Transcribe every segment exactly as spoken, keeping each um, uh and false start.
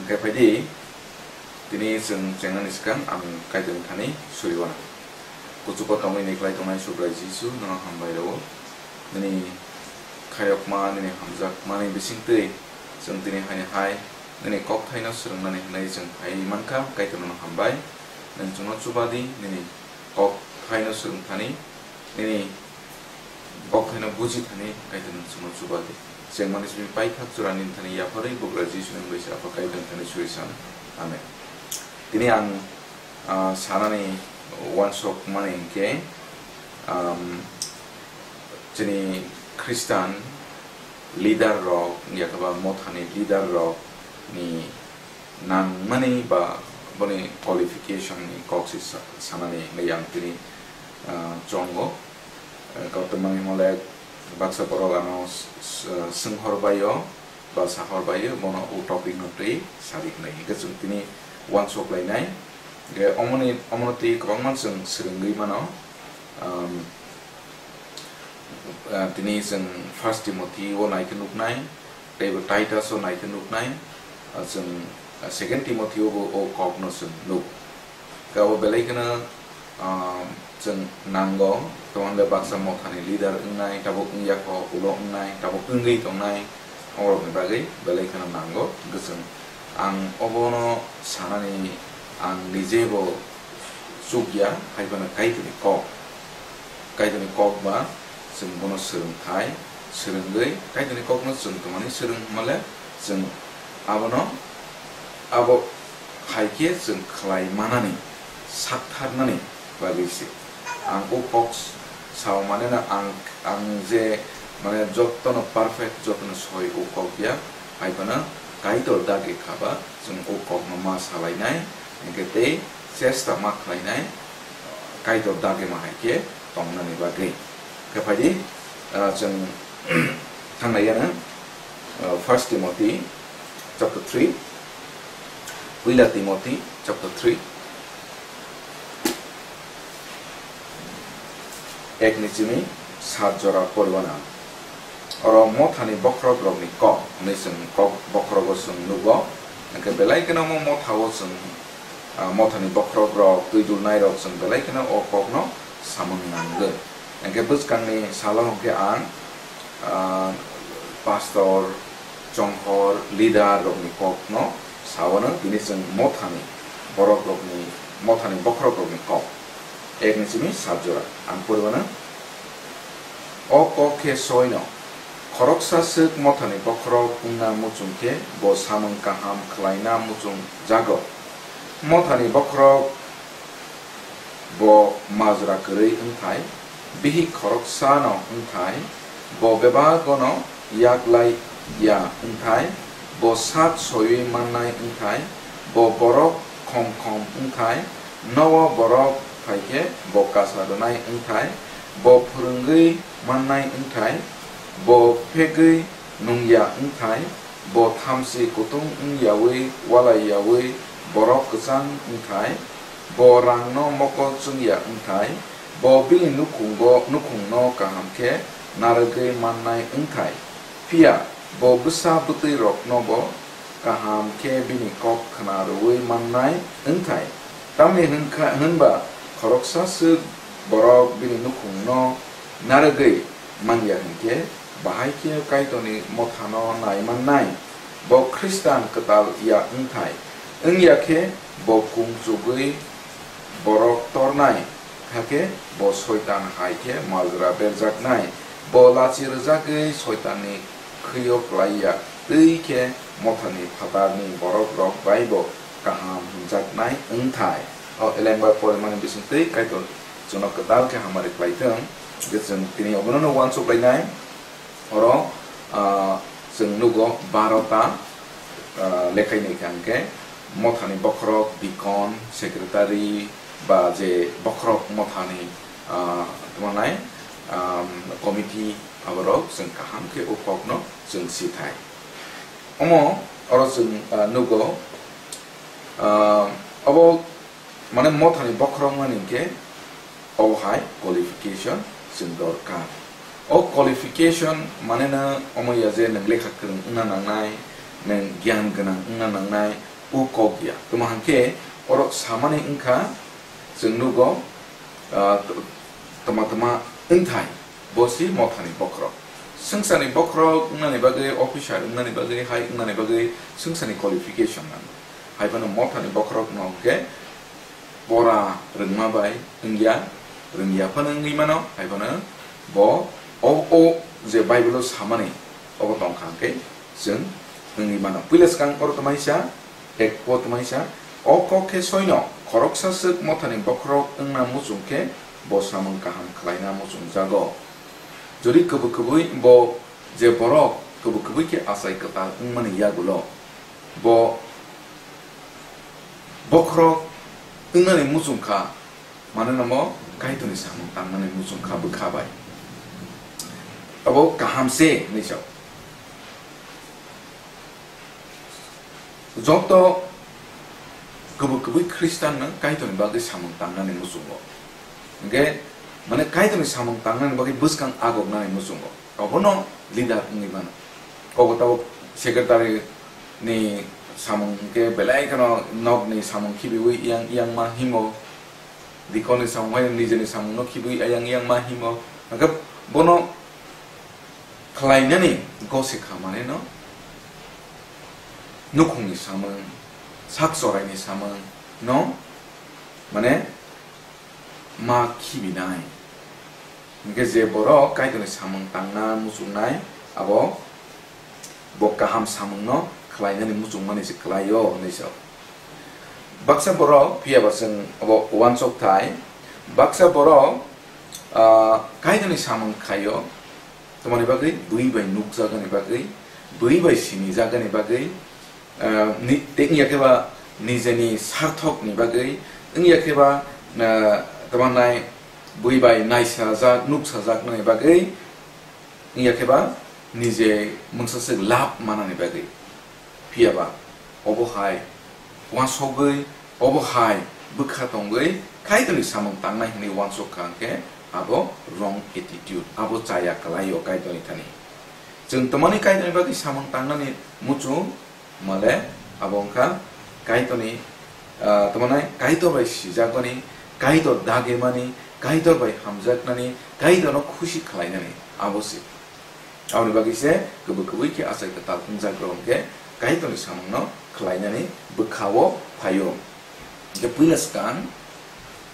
Hwnkhe phaidi, tini chwng chengnani swkang ang Kaitorni thani suriwana. Kuchugo tongwi ni klai tongnai Subrai Jisu, nono hambai rwo. Nini khayokma, nini hamjakmani bisingtwi chwng tini haini hai nini kokthaino swrwngnani hwnwi chwng phai mankha, Kaitor nono hambai. Nwng chwngno chuba di, nini kokthaino swrwng thani, nini kokthaino buji thani, Kaitor nwng chwngno chuba di. Chengmani simi paithak churani thani yapharwi bugra Jisu nwng bai se Apha Kaitor thani suri san. Amen. Tini ang, ah, sanani uansukmani hwnkhe, um, chini Christian leader rok, yakaba mothani leader rok ni nangmani ba boni qualification ni kok se sa-, sanani hwnwi ang tini, ah, chongo. Eh, koktwmani hwnle baksa borok ano s-, s-, swnghor baio ba sahor baio, bono o topic no twi sadi hwnwi. Hwnkhe chwng tini uansuk lainai. Hwnkhe omoni, omono twi kwbangma chwng swrwngwi mano. Um, ah, tini chwng First Timothy o naikhe nuknai, teibo Titus o naikhe nuknai, ah, chwng, ah, Second Timothy o bo o kokno chwng nuk. Khe abo belai kheno, ah, chwng nango, tamo hwnle baksa mothani leader wngnai, tabuk wngya kho, ulo wngnai, tabuk wngwi tongnai, orokni bagwi belai kheno nango. Hwnkhe chwng ang obono sanani ang nijebo chukya, hai phano Kaitorni kok. Kaitorni kok ba chwng bono swrwngthai, swrwngwi Kaitorni kokno chwng tongmani swrwng hwnmale chwng abono abo hai khe chwng khlai manani, saktharnani bagwi se. Ang o kok sao manena ang, ang je mane jotono perfect, jotono soi o kok ya, hai phano Kaitor dagi khaba chwng o kokno ma salainai, hwnkhe tei chesta ma khlainai, Kaitor dagi ma hai khe tongnani bagwi. Khe phaidi, ah, chwng thanglaiya no, ah, First Timothy chapter three, Puila Timothy chapter three, ek ni chini sat jora poriwana. Oro mothani bokhorok rokni kok hwnwi chwng kok bokhorogo chwng nugo. Hwnkhe belai kheno omo mothao chwng, ah, mothani bokhorok rok, twi dulnai rok chwng belai kheno o kokno samung nangwi. Hwnkhe bwskangni salo hwnkhe ang, ah, pastor, chonghor, leader rokni kokno sawano, tini chwng mothani borok rokni, mothani bokhorok rokni kok. Ek ni simi sat jora ang poriwano. O kok khe soino, khoroksa swk mothani bokhorok wngna muchung khe bo samung kaham khlaina muchung jago. Mothani bokhorok bo majra kwrwi wngthai, bihik khoroksano wngthai, bo bebagono yak lai ya wngthai, bo sak soiwi mannai wngthai, bo borok khom khom wngthai, nowo borok phai khe bo kasa rwnai wngthai, bo phwrwngwi mannai wngthai, bo phegwi nung ya wngthai, bo thamchi kutung wng yaui walai yaui borok kwchang wngthai, bo rangno mokol chwng ya wngthai, bo bini nukhungo, nukhungno kaham khe narwgwi mannai wngthai, phiya bo bwsa bwtwi roknobo kaham khe bini kok khna rwui mannai wngthai. Tamni hwnkha, hwnba khoroksa swk borok bini nukhungno narwgwi man ya hwnkhe, bahai khe Kaitorni mothano nai mannai. Bo Khristan kwtal ya wngthai, wng ya khe bo kung chugwi borok tornai, hakhe bo Soitan hai khe majra berjaknai. Bo lachi rwjagwi Soitanni khwio klai ya, twi khe mothani phatarni borok rok bai bo kaham hwnjaknai wngthai. O elengba porimani bising twi Kaitor chwngno kwtal khe hamari khlai thung. Je chwng tini obono no uansuk lainai. Oro, ah, chwng nugo barota, ah, lekhai ni kha hwnkhe mothani bokhorok, deacon, secretary, ba je bokhorok mothani, ah, tamo nai, ah, committee, aborok chwng kaham khe o kokno chwng sithai. Omo oro chwng, ah, nugo, ah, obo mane mothani bokhorok wngmani hwnkhe obo hai qualification chwng dorkar. O qualification mane no omo ya je nwng lekha kwrwng wngna nangnai, nwng giyan gwnang wngna nangnai, u kok ya. Tamo hwnkhe oro samani wngkha, chwng nugo, ah, tama tama wngthai, bo si mothani bokhorok. Swngcharni bokhorok wngnani bagwi, officer wngnani bagwi, hai wngnani bagwi swngcharni qualification nango. Hai phano mothani bokhorok no hwnkhe pora rwngma bai wngya, rwngya phano wngwi mano, hai phano bo o, o je Bible o samani obo tongkha hwnkhe chwng wngwi mano. Puila swkang oro tamaisa, ek po tamaisa, o kok khe soino khoroksa swk mothani bokhorok wngna muchung khe bo samung kaham khlaina muchungjago. Jodi kwbwi kwbwi bo je borok kwbwi kwbwi khe achai kwtal wngmani yagulo bo bokhorok wngnani muchung kha, mane nomo Kaitorni samung tangnani muchung kha bwkha bai. Abo kaham se hinwi sao. Joto kwbwi kwbwi Khristanno Kaitorni bagwi samung tangnani muchungo. Hwnkhe, mane, Kaitorni samung tangnani bagwi bwskang agoknani muchungo. Obono leader wngwi mano. Kobo tabuk secretary ni samung hwnkhe belai kheno nokni samung khibiwi yang, yang ma himo. Deacon ni samung hai nijeni samungno khibiwi yang, yang ma himo. Hwnkhe bono khlainani gose kha, mane no nukhungni samung, sak choraini samung no, mane, ma khibinai. Hwnkhe je borok Kaitorni samung tangna muchungnai, abo bo kaham samungno khlainani muchungmani se khlaio hinwi sao. Baksa borok, phiya ba chwng abo uansuk thai, baksa borok, ah, Kaitorni samung khaio, tamoni bagwi bui bai nukjakgani bagwi, bui bai sinijagani bagwi, ah, ni, tei wngya khe ba nijeni sarthokni bagwi, wngya khe ba, ah, tamo nai bui bai naisajak, nuksajaknani bagwi, wngya khe ba nije mungsa swk lab manani bagwi. Phiya ba obo hai uansugwi, obo hai bwkha tongwi Kaitorni samung tangnai hwnwi uansuk kha hwnkhe abo wrong attitude, abo chaya kwlaio Kaitorni thani. Chwng tamani Kaitorni bagwi samung tangnani muchung male abo wngkha Kaitorni, ah, tamo nai Kaitor bai sijakmani, Kaitor dagimani, Kaitor bai hamjaknani, Kaitorno khusi khlainani, abo se. Aboni bagwi se kwbwi kwbwi khe achai kwtal wngjak rok hwnkhe Kaitorni samungno khlainani bwkha-o phaio. Hwnkhe puila swkang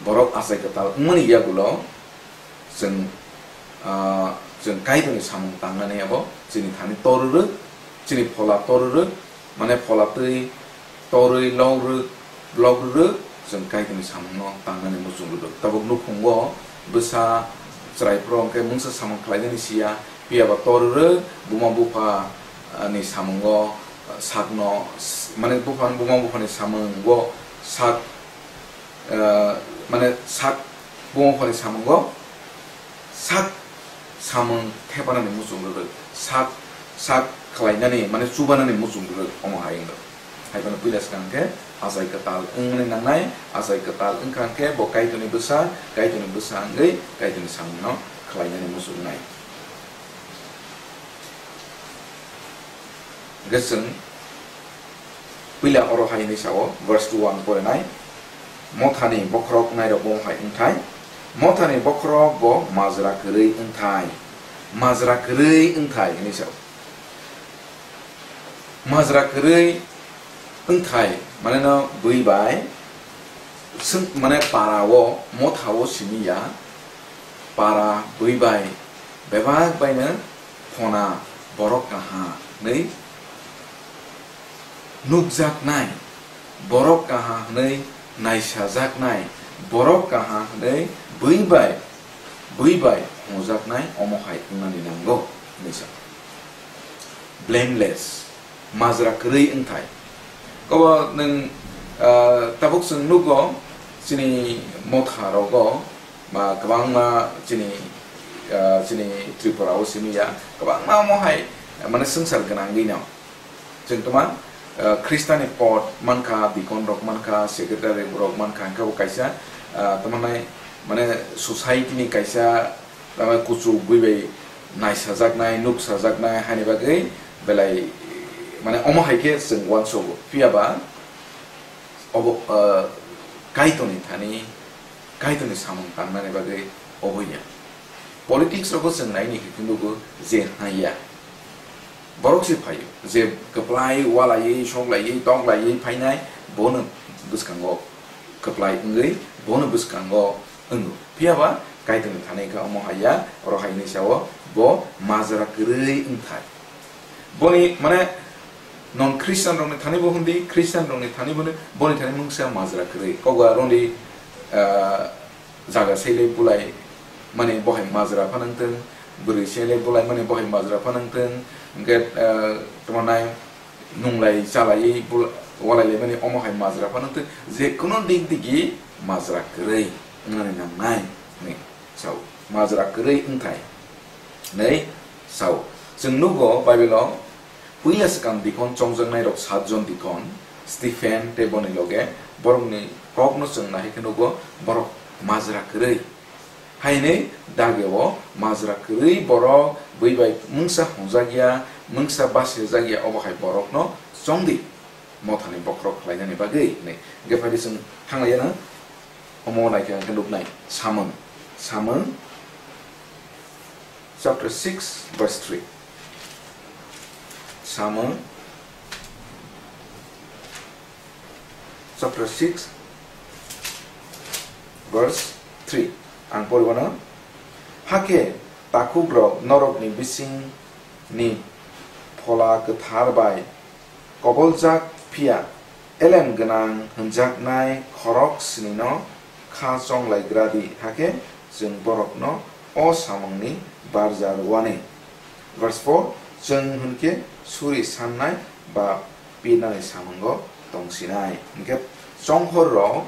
borok achai kwtal wngmani yagulo chwng, ah, chwng Kaitorni samung tangnani abo chini thani tor rwrwk, chini phola tor rwrwk, mane phola twi torwi lok rwk, lok rwk, chwng Kaitorni samungno tangnani muchung rwrwk. Tabuk nukhungo bwsa chwrai phuru hwnkhe mungsa samung khlainani siya, phiya ba tor rwrwk, buma bupha, ah, ni samungo, ah, sakno, s-, mane bupha, buma buphani samungo sak, ah, mane sak, buma buphani samungo sak samung thepanani muchung rwrwk, sak, sak khlainani, mane chubanani muchung rwrwk, omo hai wngkha. Hai phano puila swkang khe achai kwtal wngmani nangnai, achai kwtal wngkha khe bo Kaitorni bwsa, Kaitorni bwsa wngwi Kaitorni samungno khlainani muchungnai. Hwnkhe chwng puila oro hai hinwi sao, verse two ang porinai, mothani bokhorok wngnairok bo hai wngthai, mothani bokhorok bo majra kwrwi wngthai, majra kwrwi wngthai hinwi sao. Majra kwrwi wngthai, mane no bui bai, swng-, mane para o, motha o simi ya, para bui bai, bebak bai no phona borok kaha hwnwi nukjaknai, borok kaha hwnwi naisajaknai, borok kaha hwnwi bui bai, bui bai hwnjaknai, omo hai wngnani nango, hinwi sa. Blameless, majra kwrwi wngthai. Kobo nwng, ah, tabuk chwng nugo, chini motha rogo, ba kwbangma chini, ah, chini Tripura o simi ya, kwbangma omo hai, mane swngchar gwnangwi no. Chwng tama, ah, Khristani pod mankha, deacon rok mankha, secretary rok mankha, hwnkhe bo kaisa, ah, tamo nai, mane society ni kaisa, tamo kuchuk bui bai naisajaknai, nuksajaknai, haini bagwi belai, mane omo hai khe chwng uansugo. Phiya ba, Obo, ah, Kaitorni thani, Kaitorni samung tangnani bagwi obo ya. Politics rogo chwng naini hinkhe nugo je haya. Borok se phaio, je kwplai, walaiwi, soklaiwi, toklaiwi phainai, bono bwskango kwplai wngwi, bono bwskango wngo. Phiya ba Kaitorni thani khe omo haya, oro hai hinwi sao, bo majra kwrwi wngthai. Boni, mane, non Christian rokni thani bo hwndi, Christian rokni thani bo hwndi, boni thani mungsa majra kwrwi. Kokba roni, ah, jaga sele bulai, mane, bohai majra phanangtwng, bwrwi sele bulai, mane, bohai majra phanangtwng, hwnkhe, ah, tamo nai, nunglai, chalai, bul-, walai lai, mane, omo hai majra phanangtwng, je kuno dik digi majra kwrwi wngnani nangnai, hwnwi sao. Majra kwrwi wngthai. Nei, sao. Chwng nugo Bible-o puila swkang dikon chongjaknai rok satjon dikon, Stephen tei boni loge borokni kokno chwng nahai khe nugo borok majra kwrwi. Hainwi dageo majra kwrwi borok bui bai mungsa hwnjakya, mungsa basijakya obo hai borokno chongdi mothani bokhorok khlainani bagwi hinwi. Hwnkhe phaidi chwng thanglaiya na omo naikha hwnkhe nuknai samung. Samung chapter six verse three. Samung chapter six verse three. Ang poribo no. Hakhe takhukrok norokni bisingni Phola Kwthar bai koboljak phiya elem gwnang hwnjaknai khorok snino kha chonglaigradi, hakhe chwng borokno o samungni barja rwani. Verse four, chwng hwnkhe suri sannai ba pirnani samungo tongsinai. Hwnkhe chonghorrok,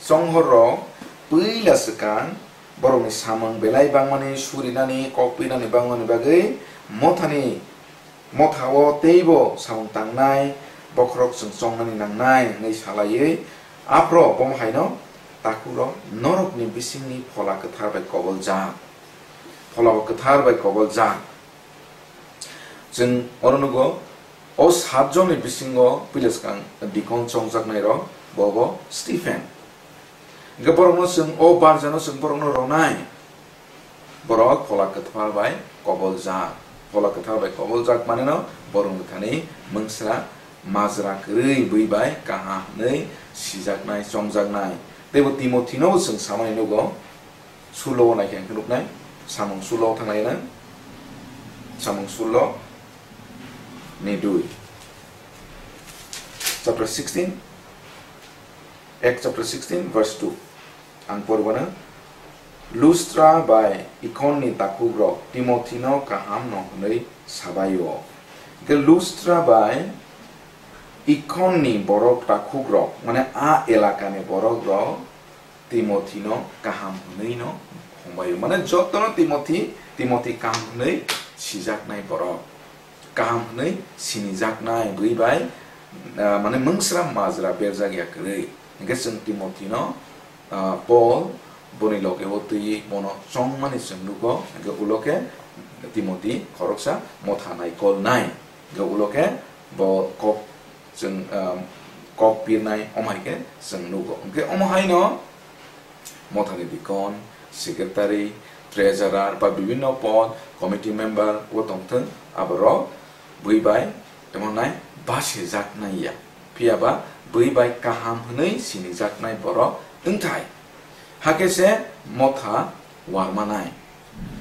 chonghorrok puila swkang borokni samung belai bangmani, surinani, kok pirnani bangmani bagwi mothani Motha-o teibo samung tangnai bokhorok chwng chongnani nangnai hwnwi salaiwi, aphro bomo haino takhukrok norokni bisingni Phola Kwthar bai koboljak. Phola Kwthar bai koboljak. Chwng oro nugo, o satjonni bisingo puila swkang dikon chongjaknairok bobo Stephen. Hwnkhe borokno chwng o barjano chwng borokno rwnai. Borok Phola Kwthar bai koboljak. Phola Kwthar bai koboljak maneno borokni thani mungsra majra kwrwi bui bai kaham hwnwi sijaknai, chongjaknai. Teibo Timothino chwng samani nugo, sulo naikhe hwnkhe nuknai, samung sulo thanglai nang, samung sulo ni dui. Chapter sixteen, Acts chapter sixteen, verse two. Ang poribano, Lustra bai Ikonni takhukrok Timothino kahamno hwnwi sabaio. Hwnkhe Lustra bai Ikonni borok takhukrok, mane a elakani borokrok Timothino kaham hwnwino hwnbaio. Mane jotono Timothi, Timothi kaham hwnwi sijaknai borok. Kaham hwnwi sinijaknai bui bai, ah, mane mungsra majra berjak ya kwrwi. Hwnkhe chwng Timothino, ah, Paul boni loge o twiwi bono chongmani chwng nugo, hwnkhe ulo khe Timothi khoroksa motha naikolnai, hwnkhe ulo khe bo kok chwng, ah, kok pirnai, omo hai khe chwng nugo. Hwnkhe omo haino mothani dikon, secretary, treasurer ba bibinno pod, committee member o tongthwng, aborok bui bai tamo nai basijaknai ya. Phiya ba bui bai kaham hwnwi sinijaknai borok wngthai. Hakhe se motha warmanai.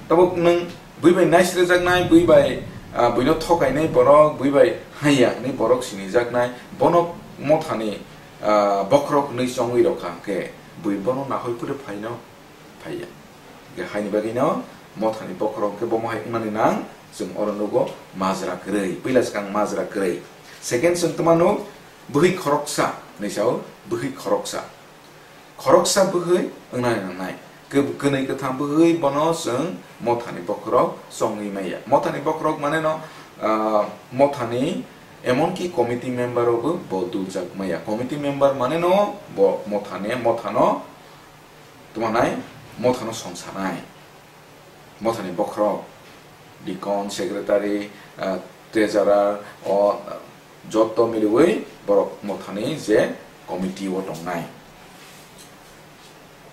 Tabuk nwng bui bai naisrejaknai, bui bai, ah, buino thokainai borok, bui bai haiya hwnwi borok sinijaknai, bono mothani, ah, bokhorok hwnwi chongwi rokha, hwnkhe bui bono nahoi phuru phaino phaiya. Hwnkhe haini bagwino mothani bokhorok hwnkhe bomo hai wngnani nang, chwng oro nugo majra kwrwi, puila swkang majra kwrwi. Second chwng twma nuk, bwhwi khoroksa hwnwi sao, bwhwi khoroksa. Khoroksa bwhwi wngnani nangnai. Kw-, kwnwi kwtham bwhwi bono chwng mothani bokhorok chongwi maya. Mothani bokhorok mane no, ah, mothani emonki committee member o bo, bo duljak maya. Committee member mane no bo mothani, mothano tongmanai, mothano songsanai. Mothani bokhorok, deacon, secretary, ah, treasurer, o, ah, joto miliwi borok mothani je committee o tongnai.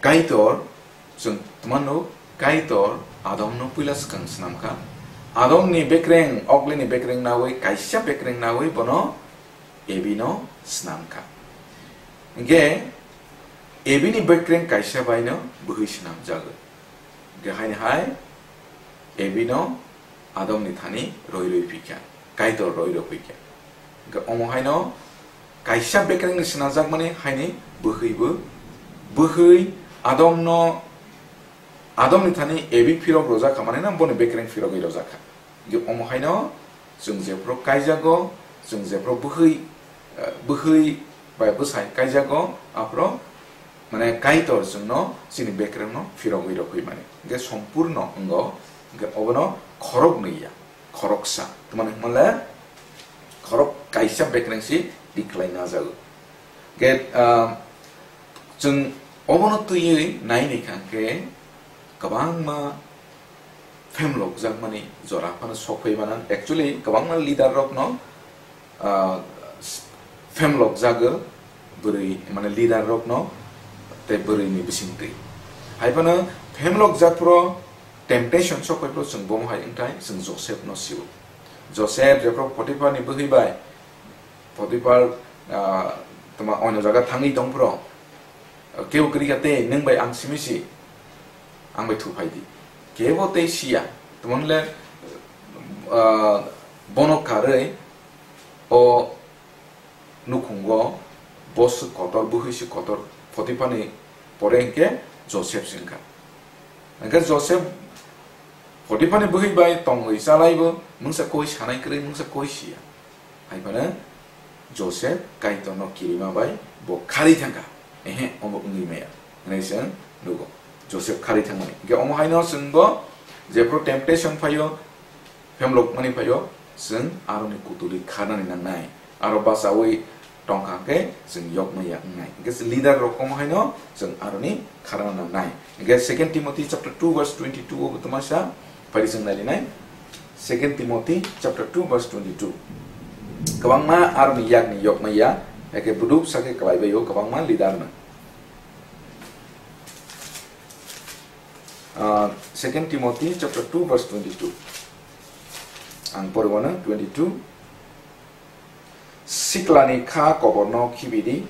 Kaitor, chwng twmano Kaitor Adomno puila swkang swnamkha. Adomni bekreng, oglini bekreng nawi, kaisa bekreng nawi bono Ebino swnamkha. Hinkhe Ebini bekreng kaisa baino bwhwi swnamjago. Hinkhe haini hai Ebino Adomni thani roi roi phikha, Kaitor roi roi phikha. Hinkhe omo haino kaisa bekrengni swnajakmani haini bwhwibo, bwhwi Adomno, Adomni thani Ebi phirok rwjakha, mane na boni bekreng phirogwi rwjakha. Hinkhe omo haino chwng jephru kaijago, chwng jephru bwhwi, eh, bwhwi bai bwsai kaijago, aphuru mane Kaitor chwngno chini bekrengno phirogwi rw phwi mani. Hinkhe sompurno wngo, hinkhe obono khoroknwi ya, khoroksa. Tamani hwnle khorok kaisa bekreng si decline najago. Hinkhe, ah, chwng obono twiwi nai ni kha hinkhe kwbangma phemlokjakmani jora phano sok phai mano. Actually, kwbangma leader rokno, ah, s-, phemlokjago bwrwi, mane leader rokno tei bwrwini bisingtwi. Hai phano phemlokjak phro temptation sok phai phro chwng bomo hai wngthai chwng Joseph no sio. Joseph jephru Potipharni bwhwi bai, Potiphar, ah, tama oino jaga thangwi tong phro, kebo kwrwi kha tei nwng bai ang simi si, ang bai thu phai di. Kebo tei siya, tamo le, ah, bono karwi o nukhungo bo se kotor, bwhwi se kotor, Potipharni pore hinkhe Joseph se wngkha. Hinkhe Joseph Potipharni bwhwi bai tongwi chalaibo mungsa koi sanai kwrwi, mungsa koi siya. Hai phano Joseph Kaitorno kirima bai bo kharwi thangkha. Ehe, omo wngwi maya. Hwnwi chwng nugo. Joseph kharwi thangmani. Hinkhe omo haino chwngbo jephru temptation phaio, phemlokmani phaio, chwng aroni kutulwi kharnani nangnai. Aro bachaui tongkha khe chwng yokmaya wngnai. Hinkhe leader rok omo haino chwng aroni kharna nangnai. Hinkhe Second Timothy chapter two verse twenty-two o bo twmasa phari chwng nailinai. Second Timothy chapter two verse twenty-two. Kwbangma aroni yakni yokmaya, eke buduk sake kwlaibaio kwbangma leader no. Ah, Second Timothy chapter two verse twenty-two. Ang poribano twenty-two. Siklani kha koborno khibi di,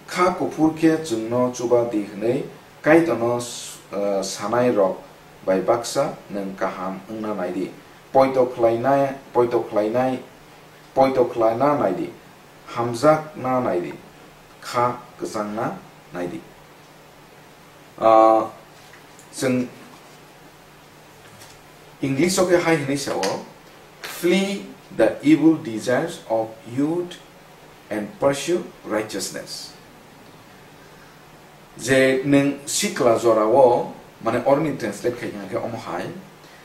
kha kuphur khe chwngno chuba di hwnwi Kaitorno s-, eh, sanai rok bai baksa nwng kaham wngna nai di. Poito khlainai, poito khlainai, poito khlaina nai di, hamjakna nai di, kha kwchangna nai di. Ah, chwng English o khe hai hwnwi sao, "Flee the evil desires of youth and pursue righteousness." Je nwng sikla jorao, mane oroni translate khai kha khe omo hai,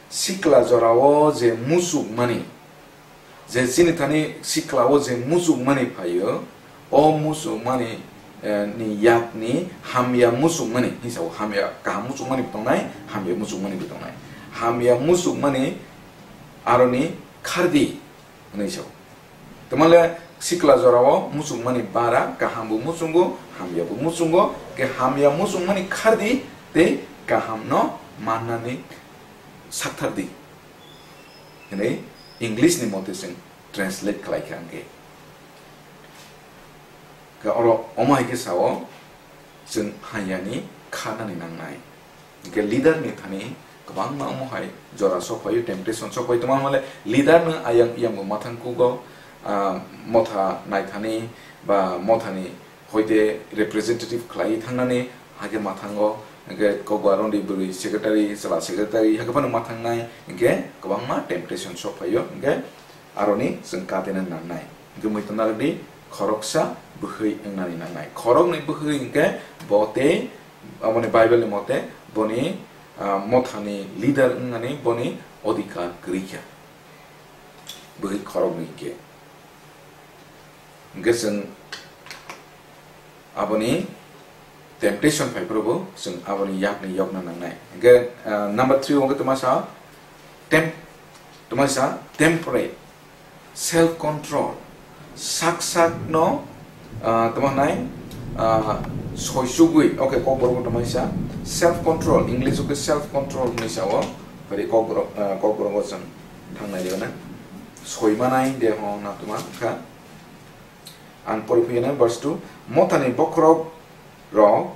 sikla jorao je muchukmani, je chini thani sikla o je muchukmani phaio, o muchukmani, eh, ni yakni hamya muchukmani, hinsa o hamya kaham muchukmani bo tongnai, hamya muchukmani bo tongnai. Hamya muchukmani aroni khardi hwnwi sao. Tamale sikla jorao muchukmani bara kaham bo muchungo, hamya bo muchungo, ke hamya muchukmani khardi tei kaham no mannani sakthardi. Hwnwi English ni mote chwng translate khlai kha hwnkhe. Khe oro omo hai khe sao, chwng hamyani khanani nangnai. Hwnkhe leader ni thani kwbangma omo hai jora sok phaio, temptation sok phaio, tongma hwnle leader no ayang iyang bo mathang kugo, ah, motha naithani ba mothani hoite representative khlai thangnani hakhe mathango, hwnkhe kokba roni bwrwi secretary, chwla secretary, hakhe phano mathangnai, hwnkhe kwbangma temptation sok phaio, hwnkhe aroni chwng katena nangnai. Hwnkhe muitu narwkdi khoroksa bwkhwi wngnani nangnai. Khoroknwi bwkhwi hwnkhe bo tei aboni Bible ni mote boni, ah, mothani leader wngnani boni odhikar kwrwi kha. Bwkhwi khoroknwi hwnkhe. Hwnkhe chwng aboni temptation phai phuru bo chwng aboni yakni yokna nangnai. Hwnkhe, ah, number three o hwnkhe twma sa, tem-, twma sa temperate, self control, sak sak no, Ah, tamo hwnai, ah, soisugwi, okay, kokborok tamo sa self control, English o khe self control hinwi sao, bari kokborok, ah, kokborok o chwng thangnai de na. Soimanai de ho na tuma kha. Ang pori phiyana verse two, Mothani bokhorok rok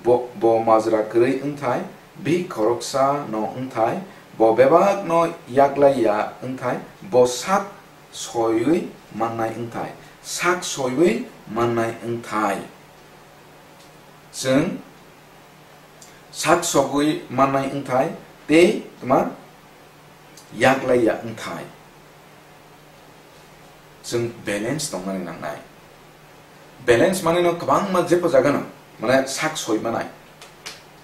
bo, bo majra kwrwi wngthai, bihik khoroksa no wngthai, bo bebak no yaklai ya wngthai, bo sak soiwi mannai wngthai, sak soiwi mannai wngthai. Chwng sak sogwi mannai wngthai tei tma yaklai ya wngthai. Chwng balance tongnani nangnai. Balance mane no kwbangma jepo jaga no, mane sak soi manai.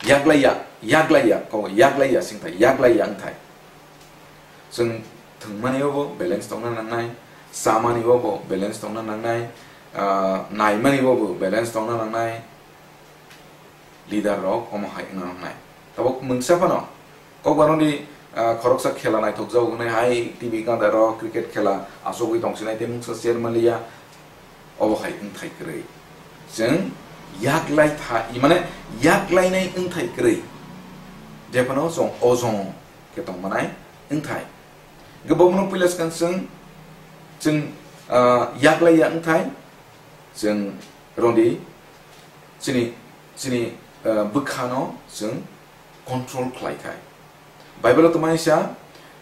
Yaklai ya, yaklai ya, ko yaklai ya singthai, yaklai ya wngthai. Chwng thwngmani o bo balance tongna nangnai, chamani o bo balance tongna nangnai, ah, naimani o bo balance tongna nangnai. Leader rok omo hai wngna nangnai. Tabuk mungsa phano kokbaroni, ah, khoroksa khela naithok jago wngnai hai T V ganda rok cricket khela achugwi tongsinai tei mungsa chairman liya obo hai wngthai kwrwi. Chwng yaklai tha, mane yaklainai wngthai kwrwi. Jephano chwng ojong khe tongmanai wngthai. Hwnkhe bomono puila swkang chwng, chwng, ah, yaklai ya wngthai, chwng rodi chini, chini, ah, bwkhano chwng control khlai thai. Bible o tongmani sa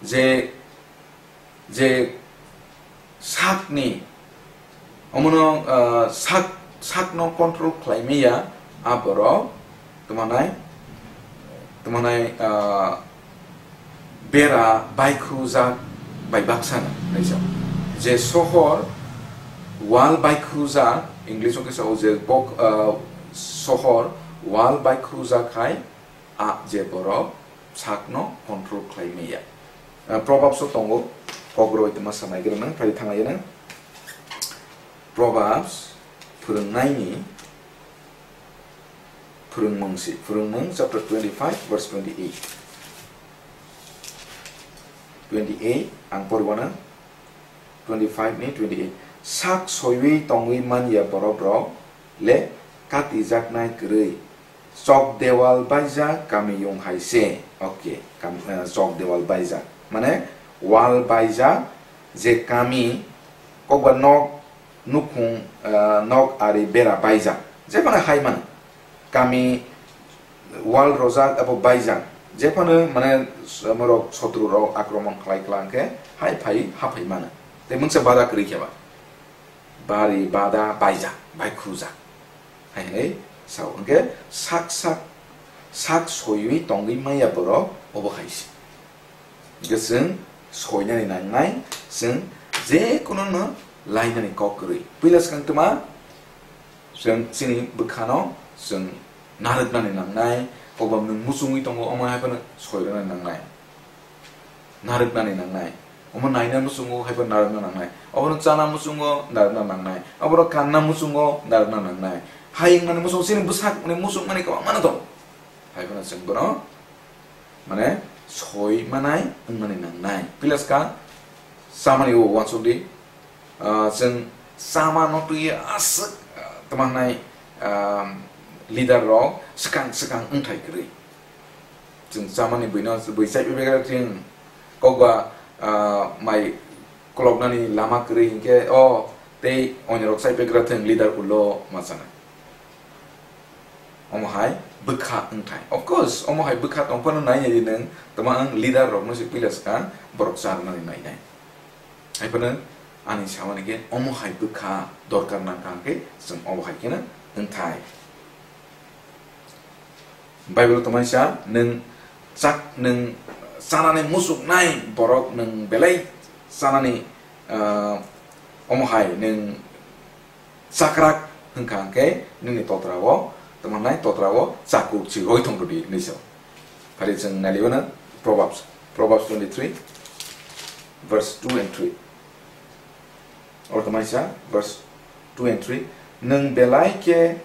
je, je sakni omono, ah, sak, sakno control khlai maya a borok tongmanai, tongmanai, ah, bera baikhujak bai baksa no naijak. Je sohor wall baikhujak, English o khe sao je bok, ah, sohor wall baikhujak hai a je borok sakno control khlai maya. Ah, Proverbs o tongo, kokroi tongma sanai gwnang phai thanglai gwnang. Proverbs phwrwngnaini phwrwngmung si, phwrwngmung chapter twenty-five verse twenty-eight. Twenty-eight ang poribana, twenty-five ni twenty-eight. Sak soiwi tongwi manya borok rok le katijaknai kwrwi. Chok dewal baijak kamiyung hai se. Okay, kam-, eh, chok dewal baijak. Mane wall baijak je kami kokba nok nukhung, ah, nok ari bera baijak. Jephano hai mano. Kami wall rojak abo baijak. Jephano mane s-, morok sotru rok akromon khlai klang khe hai phai haphai mano. Tei mungsa bada kwrwi khe ba. Bari bada baijak, baikhujak. Hai hai sao. Hwnkhe sak sak, sak soiwi tongwi maya borok obo hai se. Hwnkhe chwng soinani nangnai, chwng je kuno no lainani kok kwrwi. Puila swkang tma, chwng chini bwkhano chwng narwknani nangnai, kobo nwng muchungwi tongo, omo hai phano soirwnani nangnai. Narwknani nangnai. Omo naina muchungo hai phano narwkna nangnai. Obono chana muchungo narwkna nangnai. Obono kanna muchungo narwkna nangnai. Hai wngmani muchungo chini bwsakni muchungmani kwbangma no tongo. Hai phano chwng bono mane soi manai wngmani nangnai. Puila swkang chamani o uansuk di, ah, chwng chama no twi aswk, ah, tma hwnai, ah, leader rok swkang swkang wngthai kwrwi. Chwng chamani buino bui chaipegra thwng kokba, ah, mai koloknani lama kwrwi hinkhe o tei onyorok chaipegra thwng leader ulo ma chanai. Omo hai bwkha wngthai. Of course, omo hai bwkha tongphano nai nai di nwng, tama ang leader rokno se puila swkang borok charwnani nai nai. Hai phano ani samani khe omo hai bwkha dorkar nangkha hwnkhe chwng obo hai kheno wngthai. Bible tongmani sa, nwng chak, nwng chanani muchuknai borok nwng belai chanani, ah, omo hai nwng chakrak hwnkha hwnkhe nini totra o, tamo nai totra o chakuk si roi thong rwdi hinwi sao. Phari chwng nai liya na Proverbs, Proverbs twenty-three, verse two and three. Oro tongmani sa, verse two and three. Nwng belai khe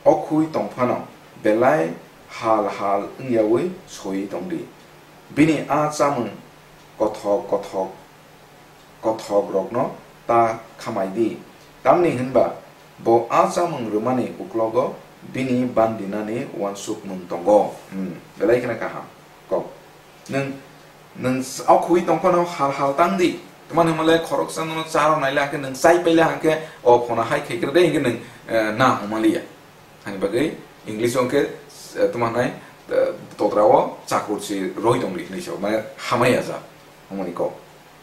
okhui tongphano, belai hal hal wngyaui soi tongdi. Bini a chamung kothok kothok kothok rokno ta khamai di. Tamni hwnba Bo a chamung rwmani uklogo bini bandinani uansukmung tongo. Hmm, belai kheno kaham. Kok. Nwng, nwng s-, o khwi tongphano hal hal tang di. Tamani hwnmale khoroksa nono charo naila hwnkhe nwng chai paila hwnkhe o phano hai khai kre de hwnkhe nwng, eh, na hwnmaliya. Hani bagwi English o hwnkhe, eh, tamo hwnai, eh, totra o chakur si roi tongdi hinwi sao, mane hamai ya ja, hwnmani kok.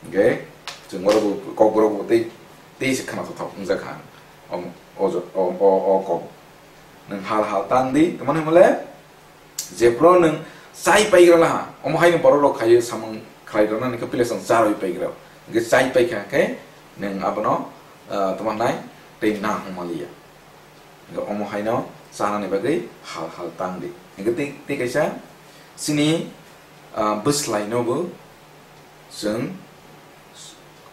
Hwnkhe chwng oro bo, kok borok bo tei, tei se khna thok thok wngjak kha. O, o, o, o, o kok. Nwng hal hal tang di, tamo hwnmale, jephru nwng chai paigra laha, omo haino borok rok khaio samung khlai rwna hwnkhe pile chwng charwi paigra. Hwnkhe chai paikha khe nwng abono, ah, tamo hwnai tei na hwnmaliya. Hwnkhe omo haino chanani bagwi hal hal tang di. Hwnkhe tei, tei kaisa chini, ah, bwslai no bo chwng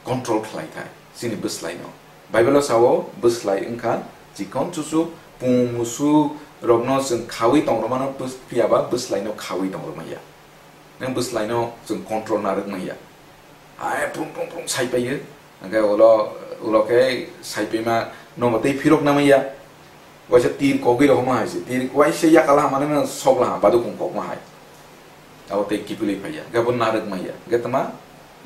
control khlai thai chini bwslai no. Bible o sao bwslai wngkha chikon chuchuk pung musuk rokno chwng khawi tong rwmano bws-, phiya ba bwslai no khawi tong rwmaya. Nang bwslai no chwng control narwk manya. Hai prung prung prung sai paio. Hwnkhe ulo, ulo khe sai paima nomo tei phirok na manya. Waisa tir kogwi rok ma hai se. Tir waisa yakala hamani ma sok laha, badukung kok ma hai. Abo tei kiphilwi phaiya. Hwnkhe bo narwk manya. Hwnkhe tama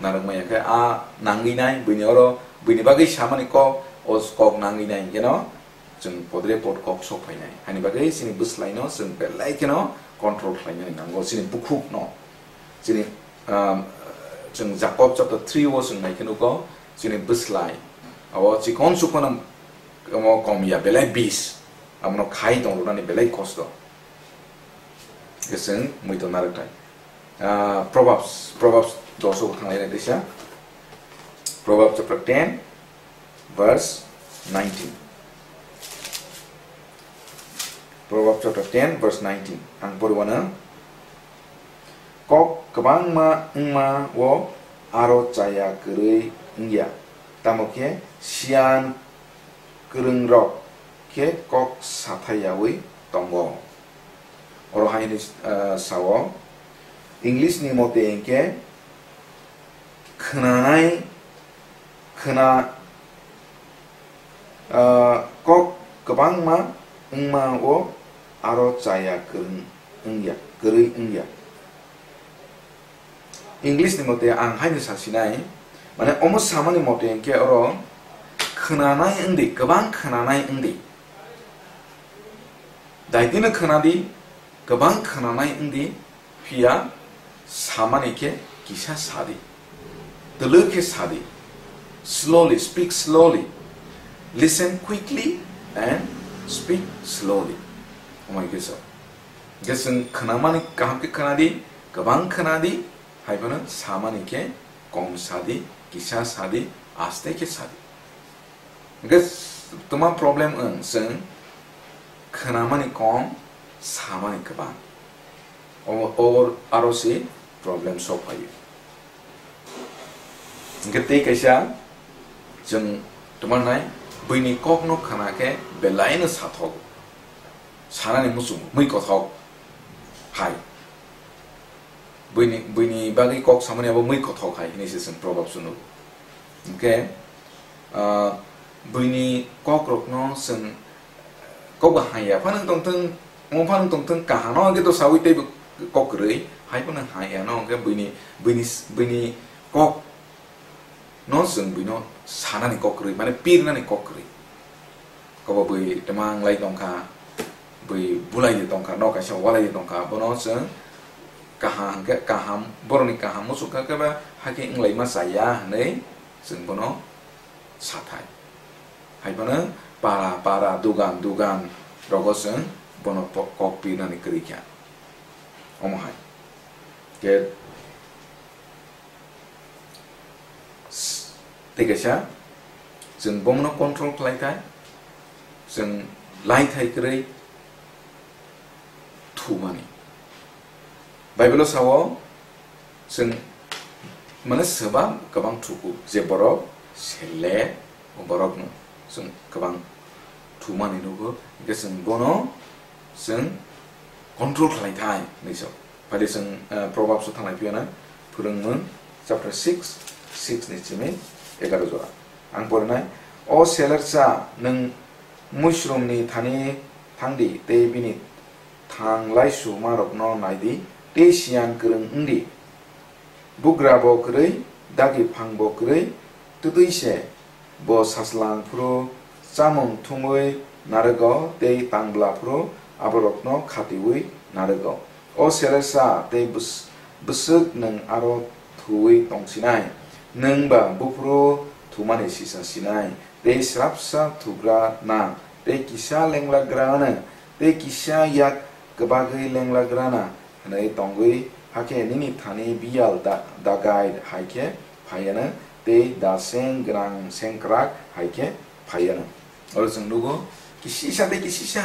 narwk manya khe a nangwi nai, buini oro, buini bagwi samani kok, o kok nangwi nai. Hwnkhe no chwng podre pod kok sok phainai. Hani bagwi chini bwslai no chwng belai kheno control khlainani nango. Chini bukhuk no. Chini, um, chwng Jakob chapter three o chwng nai khe nugo, chini bwslai. Abo chikon chukon omo kom ya, belai bis. Abono khai tong rwnani belai kosto. Khe chwng muitu narwk thai. Ah, Proverbs, Proverbs dos o thang lai nai teisa. Proverbs chapter ten, verse nineteen. Proverbs chapter ten, verse nineteen. Ang poriwano, kok kwbangma wngma o aro chaya kwrwi wngya, tamo khe siyan kwrwngrok khe kok sathaiyaui tongo. Oro hai hwnwi, ah, sao, English ni mote hinkhe khwnanai, khwna, ah, kok kwbangma wngma o aro chaya kwrwng wngya, kwrwi wngya. English ni mote ang haino sasinai, mane omo samani mote hinkhe oro khwnanai wngdi, kwbang khwnanai wngdi. Daitino khwnadi, kwbang khwnanai wngdi, phiya samani khe kisa sadi. Twlwi khe sadi. Slowly, speak slowly. Listen quickly and speak slowly. Omo hai khe sa. Hwnkhe chwng khwnamani kaham khe khwnadi, kwbang khwnadi, hai phano samani khe kom sadi, kisa sadi, aste khe sadi. Hwnkhe tma problem wng chwng khwnamani kom, samani kwbang. O, o aro se problem sok phaio. Hwnkhe tei kaisa chwng tma nai, buini kokno khna khe belaino sathok. Sanani muchung mui kothok hai. Buini, buini bagwi kok samani abo mui kothok hai hinwi se chwng Proverbs o nugo. Hwnkhe, ah, buini kokrokno chwng kok bo hamya phano tongthwng, omo phano tongthwng, kaham no hwnkhe to saui teibo kok kwrwi, hai phano hamya no hwnkhe buini, buini, buini kok no chwng buino sanani kok kwrwi, mane pirnani kok kwrwi. Kobo bui twma wnglai tongkha, bui bulai de tongkha, nok kaisa walai de tongkha, bono chwng kaham hwnkhe kaham, borokni kaham muchung kha khe ba hakhe wnglai ma chaya hwnwi chwng bono sathai. Hai phano para para, dugan dugan rogo chwng bono po-, kok pirnani kwrwi kha. Omo hai khe tei kaisa, chwng bomono control khlai thai, chwng lai thai kwrwi thumani. Bible o sao, chwng, mane, swbang kwbang thuku, je borok sele, o borokno chwng kwbang thumani nugo, hwnkhe chwng bono chwng control khlai thai hinwi sao. Phai de chwng, eh, Proverbs o thanglai phiya na, Phwrwngmung chapter six, six ni simi egaroh jora. Ang porinai, O selersa, nwng Muisrumni thani thang di tei bini thang laisumarokno nai di, tei siyan kwrwng wng di. Bugra bo kwrwi, dagi phang bo kwrwi, twtwi se bo sachlang phuru chamung thumwi narwgo tei tangbla phuru aborokno khatiui narwgo. O seresa tei bwswk nwng aro thuwi tongsinai, nwng ba buphuru thumani sisa sinai, tei srapsa thugra na, tei kisa lenglagrano, tei kisa yak kwbagwi lenglagrana hwnwi tongwi, hakhe nini thani biyal da-, dagai hai khe phaiano, tei da seng gwnang sengkrak hai khe phaiano. Oro chwng nugo, kisisa tei kisisa.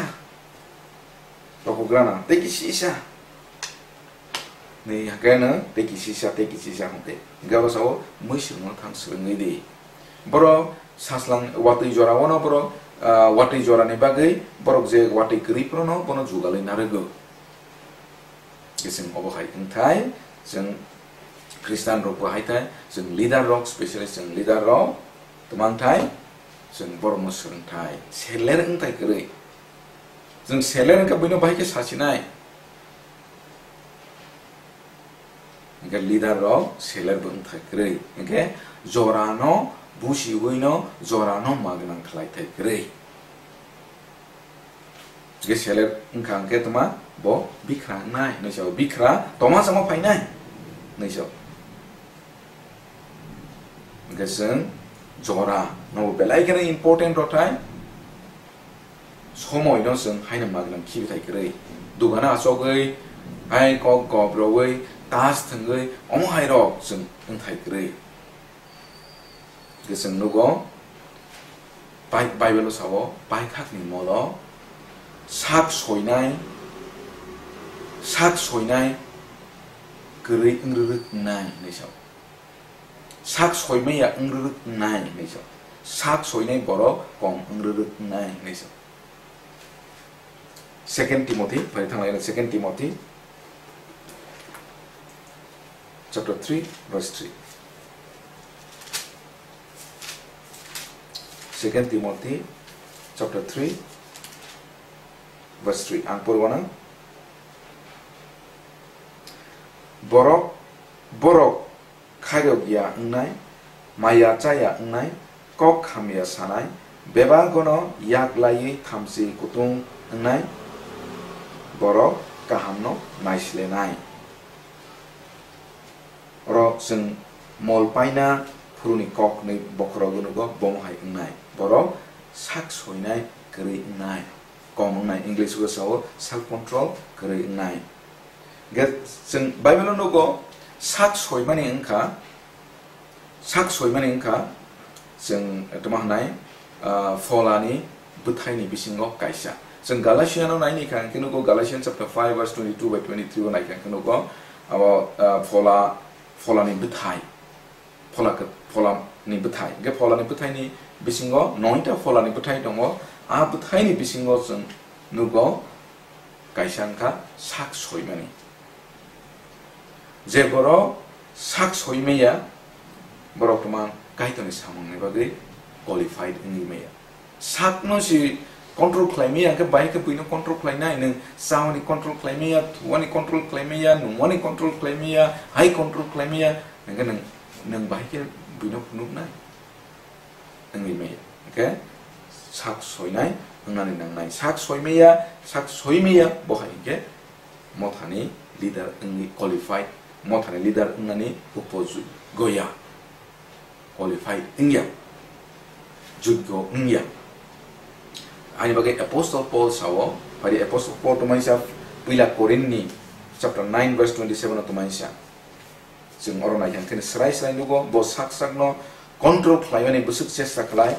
Tokograna tei kisisa. Ni hakeno tei kisisa, tei kisisa hwnkhe. Hwnkhe abo sao muisungno thang swrwngwi di. Boro sachlang watwi jora wano boro, ah, watwi jorani bagwi borok je watwi kwrwi phano bono jugalwi narwgo. Khe chwng obo hai wngthai, chwng Christian rok bo hai thai, chwng leader rok, specially chwng leader rok, twmang thai, chwng borokno swrwng thai, seler wng thai kwrwi. Chwng seler wngkha buino bahai khe sasinai. Hwnkhe leader rok seler bo wng thai kwrwi. Hwnkhe jorano busiwino jorano magwnang khlai thai kwrwi. Hwnkhe seler wngkha hwnkhe tma bo bikhra wngnai hwnwi sao, bikhra toma samo phainai hwnwi sao. Hwnkhe chwng jora no belai kheno important rw thai. Somoi no chwng haino magwnang khibi thai kwrwi. Dugano achogwi hai kok gob rogwi tas thwngwi omo hai rok chwng wng thai kwrwi. Hwnkhe chwng nugo, Bai-, Bible o sao, paithakni molo sak soinai, sak soinai kwrwi wng rwrwk wngnai hwnwi sao. Sak soimaya wng rwrwk wngnai hwnwi sao. Sak soinai borok kom wng rwrwk wngnai hwnwi sao. Second Timothy, phai thanglaina Second Timothy chapter three, verse three. Second Timothy chapter three, verse three. Ang porwana. Borok, borok khairok ya wngnai, maya chaya wngnai, kok hamya sanai, bebagono yak laiwi thamchi kutung wngnai, borok kahamno naislenai. Oro chwng mol paina phuruni kok hwnwi bokhorok nugo, bomo hai wngnai. Borok sak soinai kwrwi wngnai, kom wngnai, English o sao self control kwrwi wngnai. Ge chwng Bible o nugo sak soimani wngkha, sak soimani wngkha chwng tma hwnai, ah, pholani bwthaini bisingo kaisa. Chwng Galatian o naini kha hwnkhe nugo Galatian chapter five verse twenty-two by twenty-three o naikha hwnkhe nugo abo, ah, phola, pholani bwthai, phola khe, pholani bwthai. Hwnkhe pholani bwthaini bisingo noita pholani bwthai tongo. A bwthaini bisingo chwng nugo kaisa wngkha sak soimani. Je borok sak soimaya, borok tma Kaitorni samungni bagwi qualified wngwi maya. Sakno si control khlai maya, hwnkhe bahai khe buino control khlai nai, nwng chamani control khlai maya, thuani control khlai maya, nungmani control khlai maya, hai control khlai maya, hwnkhe nwng, nwng bahai khe buino phunuk nai. Wngwi maya. Hwnkhe sak soinai wngnani nangnai. Sak soimaya, sak soimaya bo hai hwnkhe mothani leader wngwi qualified, mothani leader wngnani upojugya, qualified wngya, jugyo wngya. Ani bagwi Apostle Paul sao, phari Apostle Paul tongmani sa puila Korinthni chapter nine verse twenty-seven o tongmani sa. Chwng oro naikha hwnkhe srai srai nugo, bo sak sakno control khlaimani bwswk chesta khlai,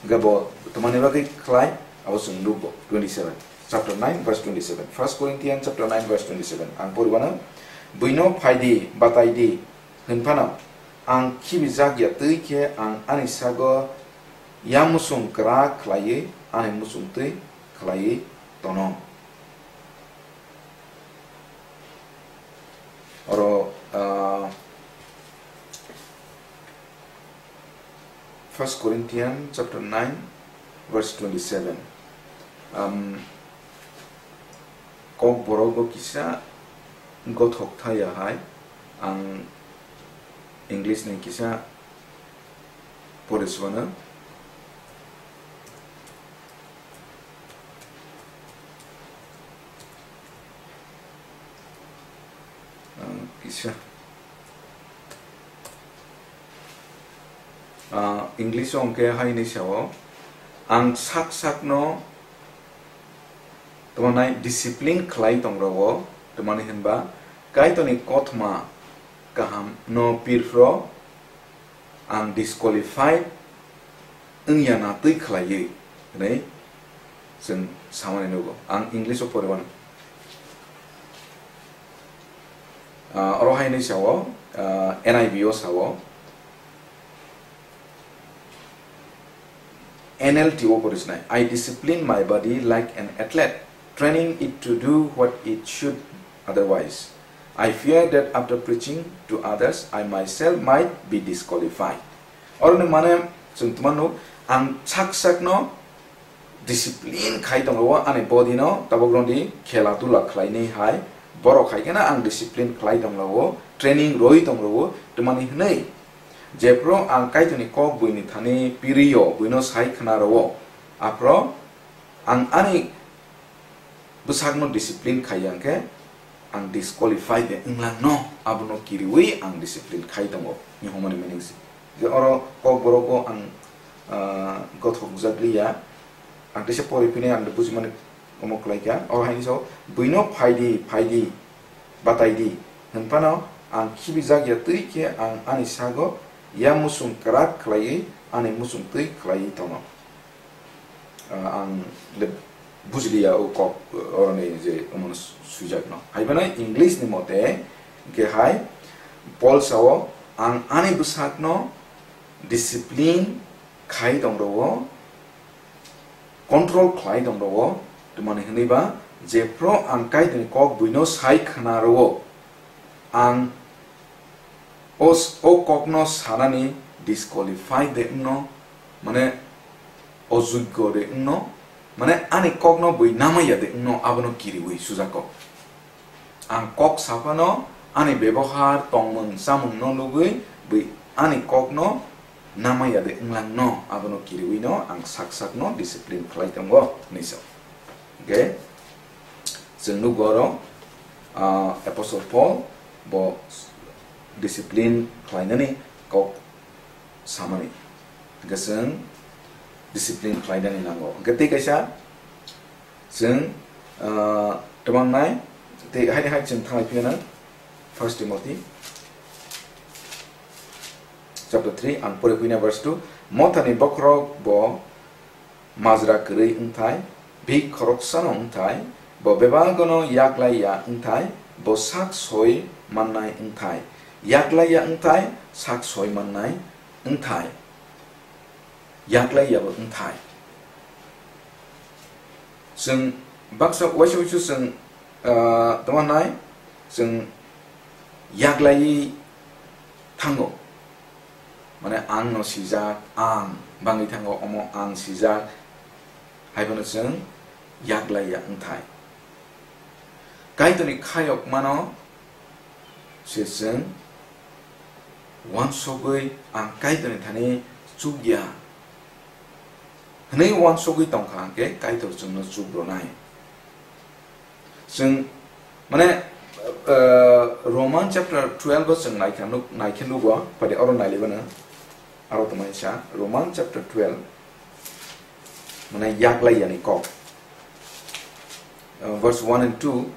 hwnkhe bo tongmani bagwi khlai, abo chwng nugo. Twenty-seven, chapter nine, verse twenty-seven. First Corinthians chapter nine, verse twenty-seven. Ang poriwano, "Buino phai di, batai di," hwn phano, "Ang khibijak ya twi khe ang ani sago yamusung kwrak khlaiwi ani muchungtwi khlaiwi tono." Oro, ah, First Corinthians chapter nine, verse twenty-seven. Um, Kokborok bo kisa gothok thaya hai, ang English ni kisa pore sibano. Ang kisa, ah, English o hwnkhe hai hinwi sao, ang sak sakno tamo nai discipline khlai tong rwo, tamani hinba Kaitorni kothoma kaham no pirphro ang disqualified wngya na twi khlaiwi hinwi chwng samani nugo. Ang English o poriwano. Ah, oro hai hinwi sao, ah, N I V o sao. N L T o porisinai, "I discipline my body like an athlete, training it to do what it should otherwise. I fear that after preaching to others, I myself might be disqualified." Oroni mane chwng tongmano, ang sak sakno discipline khai tongo ani body no, tabok rodi khela dula khlainai hai, borok hai kheno ang discipline khlai tongo, training roi tongo, tamani hinwi jephru ang Kaitorni kok buini thani pirio, buino sai khna rwo, aphro ang ani bwsakno discipline khaiya hwnkhe ang disqualified de wnglang no, abono kiriwi ang discipline khai tongo, ni hwnmani meaning se. Je oro kokborok o ang, ah, gothok jak liya, ang teisa pori phini ang bujimani omo khlai kha, oro hai so, "Buino phai di, phai di, batai di," hwn phano ang khibi jak ya twi khe ang ani sago ya muchung kwrak khlaiwi ani muchung twi khlaiwi tongo. Ah, ang le bujiliya o kok, ah, oroni je omono su-, suijakno. Hai phano English ni mote hwnkhe hai Paul sao, "Ang ani bwsakno discipline khai tong rwo, control khlai tong rwo," tamani hinwi ba jephru ang Kaitorni kok buino sai khna rwo, ang o s-, o kokno sanani disqualified de wngno, mane ojoggo de wngno, mane ani kokno bui namaya de wngno, abono kiriwi sujako. Ang kok saphano ani bebohar, tongmung, chamungno nugwi bui ani kokno namaya de wnglang no, abono kiriwi no ang sak sakno discipline khlai tongo hinwi sa. Okay? Chwng nukgo oro, ah, Apostle Paul bo discipline khlainani kok samani. Hwnkhe chwng discipline khlainani nango. Hwnkhe tei kaisa chwng, ah, twmangnai, tei haini hai chwng thanglai phiyana First Timothy chapter three, ang pore phina verse two, "Mothani bokhorok bo majra kwrwi wngthai, bik khoroksano wngthai, bo bebagono yaklai ya wngthai, bo sak soi mannai wngthai." Yaklai ya wngthai, sak soi mannai wngthai. Yaklai ya bo wngthai. Chwng baksa uaisa uisu chwng, ah, tongma nai, chwng yaklaiwi thango. Mane ang no sijak, ang bangwi thango, omo ang sijak, hai phano chwng yaklai ya wngthai. Kaitorni khayokmano se chwng uansugwi ang Kaitorni thani chukya hwnwi uansugwi tongkha, hwnkhe Kaitor chwngno chuk rwnai. Chwng, mane, eh, Roman chapter twelve o chwng naikha nuk-, naikhe nugo, phaidi oro nailibano, aro tongmani sa, Roman chapter twelve, mane yaklai yani kok. Eh, verse one and two,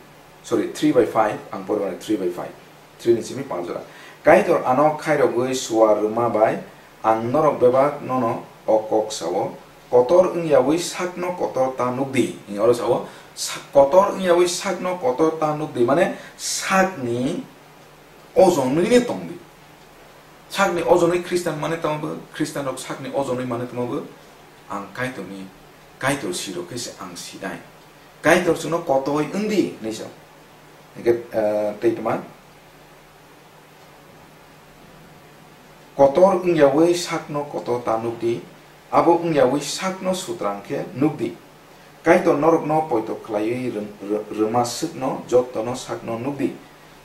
sorry, three by five, ang pormani three by five. Three ni simi panch jora. Kaitor ano khairogwi suar rwma bai ang norok bebak nono o kok sao, kotor wngyawi sakno kotor ta nukdi. Oro sao, sa-, kotor wngyawi sakno kotor ta nukdi, mane sakni ojonwi ne tongdi. Sakni ojonwi Khristan mane tamo bo, Khristanrok sakni ojonwi mane tamo bo, ang Kaitorni, Kaitor sirok khe se ang sinai. Kaitor chwngno kotoi wngdi hinwi sa. Hingkhe, eh, tei tma? Kotor wngyawi sakno kotor ta nukdi, abo wngyawi sakno sutrang khe nukdi. Kaitor norokno poito khlaiwi rwm-, rw-, rwma swkno jotono sakno nukdi.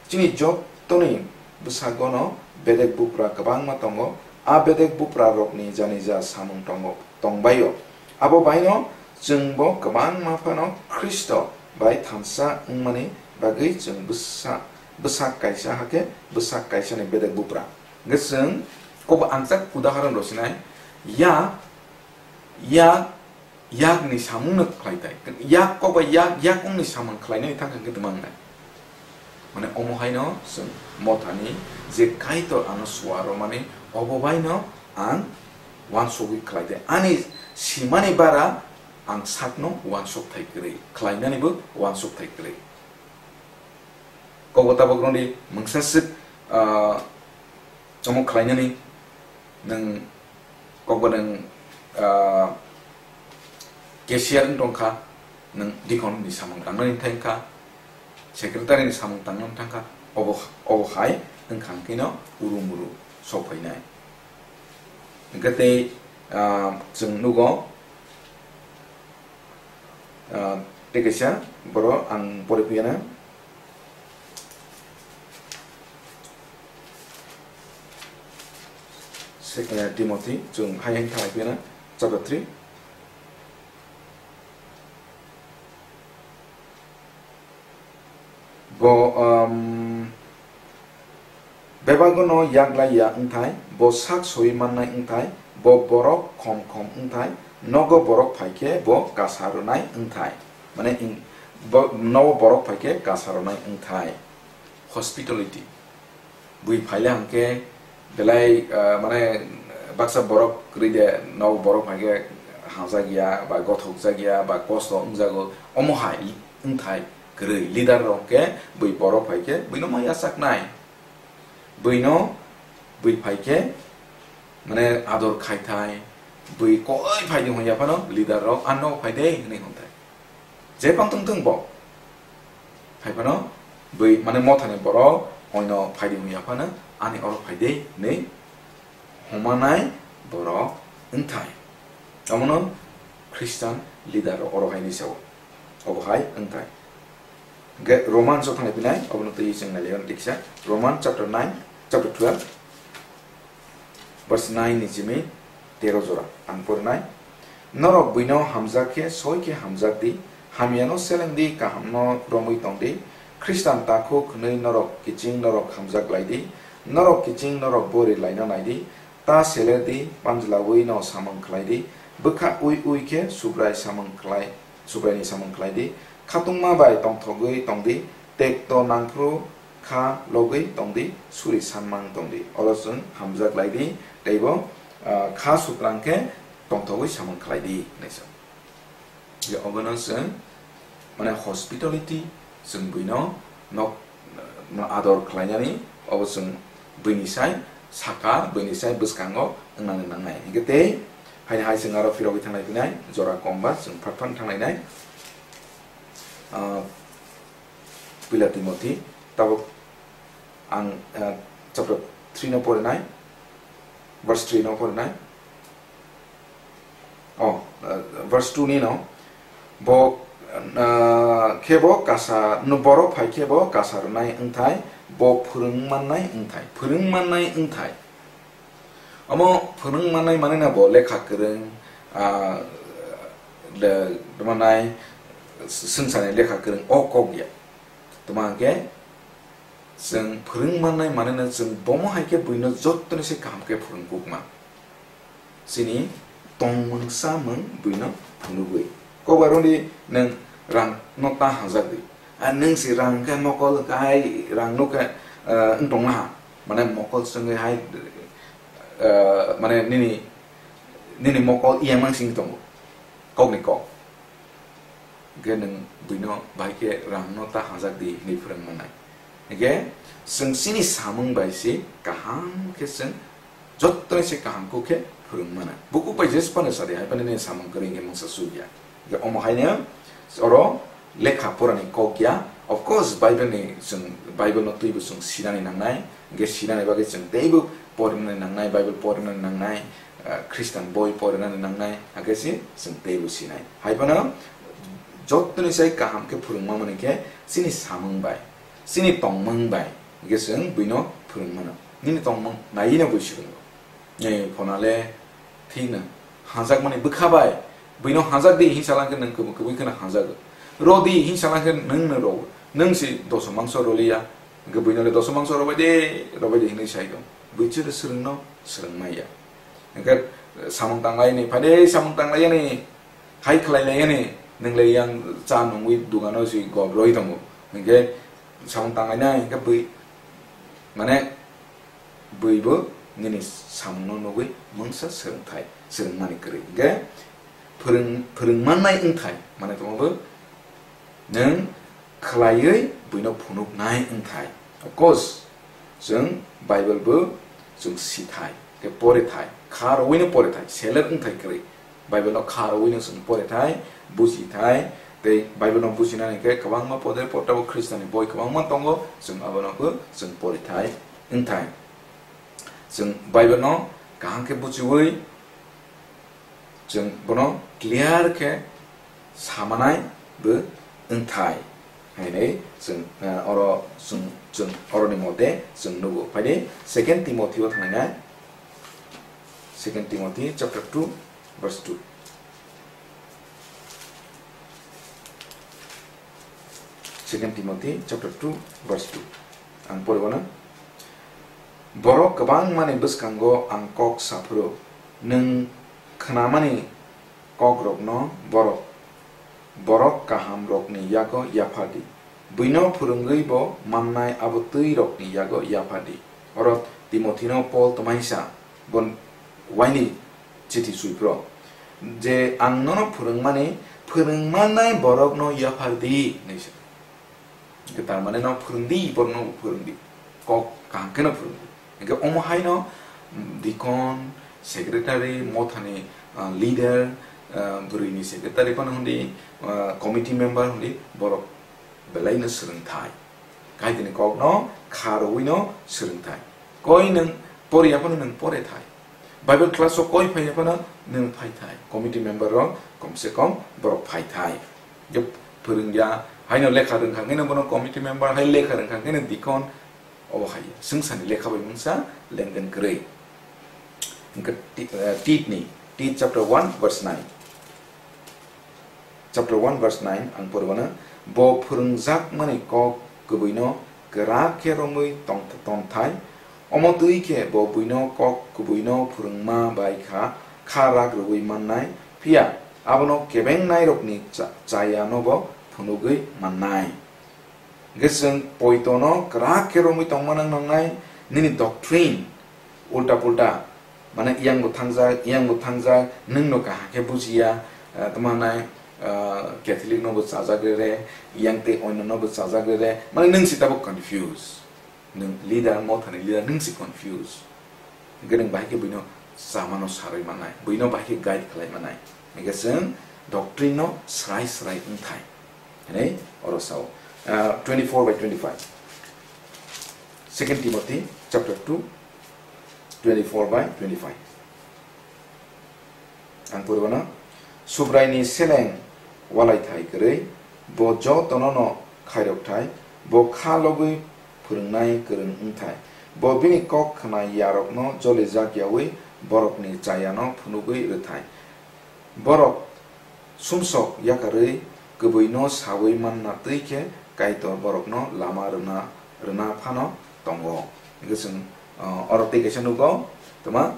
Chini jotoni bwsagono bedek bupra kwbangma tongo. A bedek buprarokni janija samung tongo, tongbaio. Abo baino chwngbo kwbangma phano Khristo bai thansa wngmani bagwi chwng bwsa-, bwsak kaisa hakhe bwsak kaisani bedek bupra. Hwnkhe chwng kobo ang chak udahoron rw sinai, ya, ya, yakni samungno khlai tai. Yak kok bai yak, yakungni samung khlainani thang thang khe twma wngnai. Mane omo haino chwng mothani je Kaitor ano suaromani, obo baino ang uansugwi khlai tai. Ani simani bara ang sakno uansuk thai kwrwi, khlainanibo uansuk thai kwrwi. Kokbo tabok rwdi mungsa swk, ah, omo khlainani nwng kokbo nwng, ah, cashier wng tongkha, nwng deacon ni samung tangnani thangkha, secretary ni samung tangnani thangkha, obo, obo hai wngkha hwnkhe no uru muru sok phainai. Hwnkhe tei, ah, chwng nugo, ah, tei kaisa borok ang pore phiyana. Second Timothy, chwng hai hai thalai phiyana, chapter three. Bo, um, bebagono yaglai ya wngthai, bo sak soi mannai wngthai, bo borok khom khom wngthai, nogo borok phaikhe bo kasa rwnai wngthai. Mane, ing-, bo, nogo borok phaikhe kasa rwnai wngthai. Hospitality. Bui phaile hwnkhe belai, ah, mane, baksa borok kwrwi de, nogo borok phaikhe hamjak ya, ba gothokjak ya, ba kosto wngjago, omo hai wngthai kwrwi. Leader rok khe bui borok phaikhe buino ma yachaknai. Buino, bui phaikhe, mane, ador khaithai, bui koi phaidi hwn yaphano leader rok, "Ano phaide," hwnwi hwnthai. Jepang tongthung bo. Hai phano bui, mane, mothani borok oino phaidi hwn yaphano, "Ani oro phaide," hwnwi hwnmanai borok wngthai. Omono Christian leader rok oro hai ni sao. Obo hai wngthai. Hwnkhe Romans o thangwi phinai, obono twi chwng nai liya kisa. Romans chapter nine, chapter twelve, verse nine ni simi tero jora ang porinai. Norok buino hamjak khe soi khe hamjak di, hamyano seleng di, kahamno romwi tong di. Khristan takhuk hwnwi norok kiching norok hamjak lai di, norok kiching norok bori laina nai di, ta seler di, panjlawi no samung khlai di, bwkha ui ui khe Subrai samung khlai, Subraini samung khlai di, khatungma bai tongthogwi tong di, tekto nangphru kha logwi tong di, suri sanmang tong di. Oro chwng hamjak lai di, teibo, ah, kha sutrang khe tongthogwi samung khlai di, hwnwi sa. Je obono chwng, mane, hospitality, chwng buino nok, ah, ador khlainani, obo chwng buini sai saka, buini sai bwskango wngnani nangnai. Hwnkhe tei haini hai chwng aro phirogwi thanglai phinai, jora komba chwng phat phan thanglainai. Ah, Puila Timothy, tabuk ang, ah, chapter three no porinai, verse three no porinai. Oh, ah, verse two ni no, bo, ah, khe bo kasa, no borok phai khe bo kasa rwnai wngthai, bo phwrwng mannai wngthai, phwrwng mannai wngthai. Omo phwrwng mannai manwi no bo lekha kwrwng, ah, le, tamo nai, swngcharni lekha kwrwng o kok ya. Tamo hwnkhe chwng phwrwng mannai manwi no chwng bomo hai khe buino jottoni se kaham khe phwrwng kukma. Chini tongmung samung buino phunugwi. Kok bai rwdi nwng rang no ta hamjak di. A nwng si rang khe mokol kahai rang no khe, eh, wng tong laha. Mane mokol swngwi hai, eh, mane nini, nini mokol iya mang sing tongo. Kokni kok. Hwnkhe nwng buino bahai khe rang no ta hamjak di hwnwi phwrwng mannai. Hwnkhe chwng chini samung bai se kaham khe chwng jottoni se kaham kuk khe phwrwng mano. Bukhuk bai jesu phano sadi hai phano nini samung kwrwi hwnkhe mungsa suk ya. Hwnkhe omo haino oro lekha porani kok ya. Of course, Bible ni chwng Bible no twibo chwng sinani nangnai. Hwnkhe sinani bagwi chwng teibo porimani nangnai, Bible porimani nangnai, ah, Christian boi porinani nangnai. Hakhe se chwng teibo sinai. Hai phano Jottoni sai kaham khe phwrwngma mani khe chini samung bai, chini tongmung bai, hingkhe chwng buino phwrwng mano. Nini tongmung naiwi no bui swrwngo. Nini phonale thik no hanjakmani bwkha bai, buino hanjak di hinsa lang khe nwng kwbwi kwbwi kheno hanjago. Ro di hinsa lang khe nwng no ro, nwng si doso mangso roliya, hingkhe buino le doso mangso robai de, robai de hinwi sai tong. Bui chwrwi swrwngno swrwng maya. Hingkhe samung tanglaini, phai de samung tanglaini, hai khlai laini, nwng le yang cha nungwi dugano si gob roi tongo. Hingkhe samung tanglainai, hingkhe bui, mane, bui bo nini samungno nugwi mungsa swrwngthai, swrwngmani kwrwi. Hingkhe phwrwng-, phwrwngmannai wngthai, mane tongma bo nwng khlaiwi buino phunuknai wngthai. Of course, chwng Bible bo chwng sithai, tei porithai, kha rwino porithai, seler wngthai kwrwi. Bible no kha rwino chwng porithai, bujithai, tei Bible no bujinani khe kwbangma poder potta bo Khristanni boi kwbangma tongo, chwng abono bo chwng porithai wngthai. Chwng Bible no kaham khe bujiwi, chwng bono clear khe samanai bo wngthai hinwi chwng, eh, oro chwng, chwng oroni mote chwng nugo. Phaidi Second Timothy o thangna, Second Timothy chapter two, verse two. Second Timothy chapter two, verse two. Ang poribano. Borok kwbangmani bwskango ang kok saphuru, nwng khnamani kokrokno borok, borok kahamrokni yago yaphardi. Buino phwrwngwi bo mannai abo twi rokni yago yaphardi. Oro Timothino Paul twmaisa bon waini chithi swiphro je, "Ang nono phwrwngmani, phwrwngmannai borokno yaphardi," hinwi sa. Hingkhe tar mane no phwrwngdi, borokno phwrwngdi. Kok kaham kheno phwrwngdi. Hingkhe omo haino, mm, deacon, secretary, mothani, ah, leader, ah, bwrwini secretary phano hwndi, ah, committee member hwndi, borok belaino swrwngthai. Kaitorni kokno kha rwino swrwngthai. Koi nwng poriya phano nwng porethai. Bible class o koi phaiya phano nwng phaithai. Committee member rok komse kom borok phaithai. Je phwrwngya, haino lekha rwngkha khe no bono committee member, hai lekha rwngkha khe no deacon, obo hai swngcharni lekha bai mungsa lengden kwrwi. Hwnkhe Ti-, eh, Tit ni, Tit chapter one verse nine. Chapter one verse nine ang poribano, "Bo phwrwngjakmani kok kwbwino kwrak khe romwi tong-, tonthai, omo twi khe bo buino kok kwbwino phwrwngma bai kha, kha rak rwui mannai, phiya abono kebengnairokni cha-, chayanobo phunugwi mannai." Hwnkhe chwng poitono kwrak khe romwi tongmano nangnai, nini doctrine ulta pulta, mane iyang bo thangjak, iyang bo thangjak, nwng no kaham khe bujiya, ah, tamo hwnai, ah, Catholic no bo chajak rere, iyang tei onno no bo chajak rere, mane nwng si tabuk confuse. Nwng leader, mothani leader, nwng si confuse. Hwnkhe nwng bahai khe buino chamano sarwi mannai, buino bahai khe guide khlai mannai. Hwnkhe chwng doctrine no srai srai wngthai. Hwnwi oro sao. Ah, twenty-four by twenty-five. Second Timothy chapter two, twenty-four by twenty-five. Ang puribano, Subraini seleng walaithai kwrwi, bo jotono no khairokthai, bo kha logwi phwrwngnai kwrwng wngthai, bo bini kok khna yarokno jolijak yaui borokni chayano phunugwi rwthai. Borok sumsok yakarwi kwbwino saui manna twi khe Kaitor borokno lama rwna, rwna phano tongo. Hwnkhe chwng, ah, oro tei kaisa nugo, toma,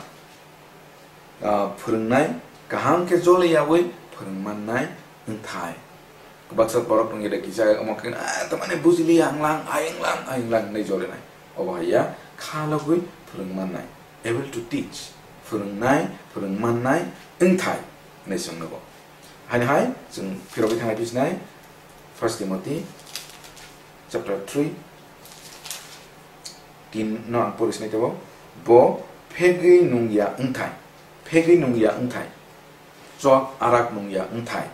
ah, phwrwngnai kaham khe jole yaui phwrwng mannai wngthai. Kwbaksa borok tongya de kisa omo khe, "Ah, tamani bujiliya, ang lang, ayang lang, ayang lang," hinwi jolenai. Obo hai ya, kha logwi phwrwng mannai, able to teach, phwrwngnai, phwrwng mannai wngthai hinwi chwng nugo. Haini hai chwng phirogwi thangnai bisinai First Timothy chapter three, tin no ang pori sinai tebo, bo phegwi nungya wngthai, phegwi nungya wngthai, chok arak nungya wngthai.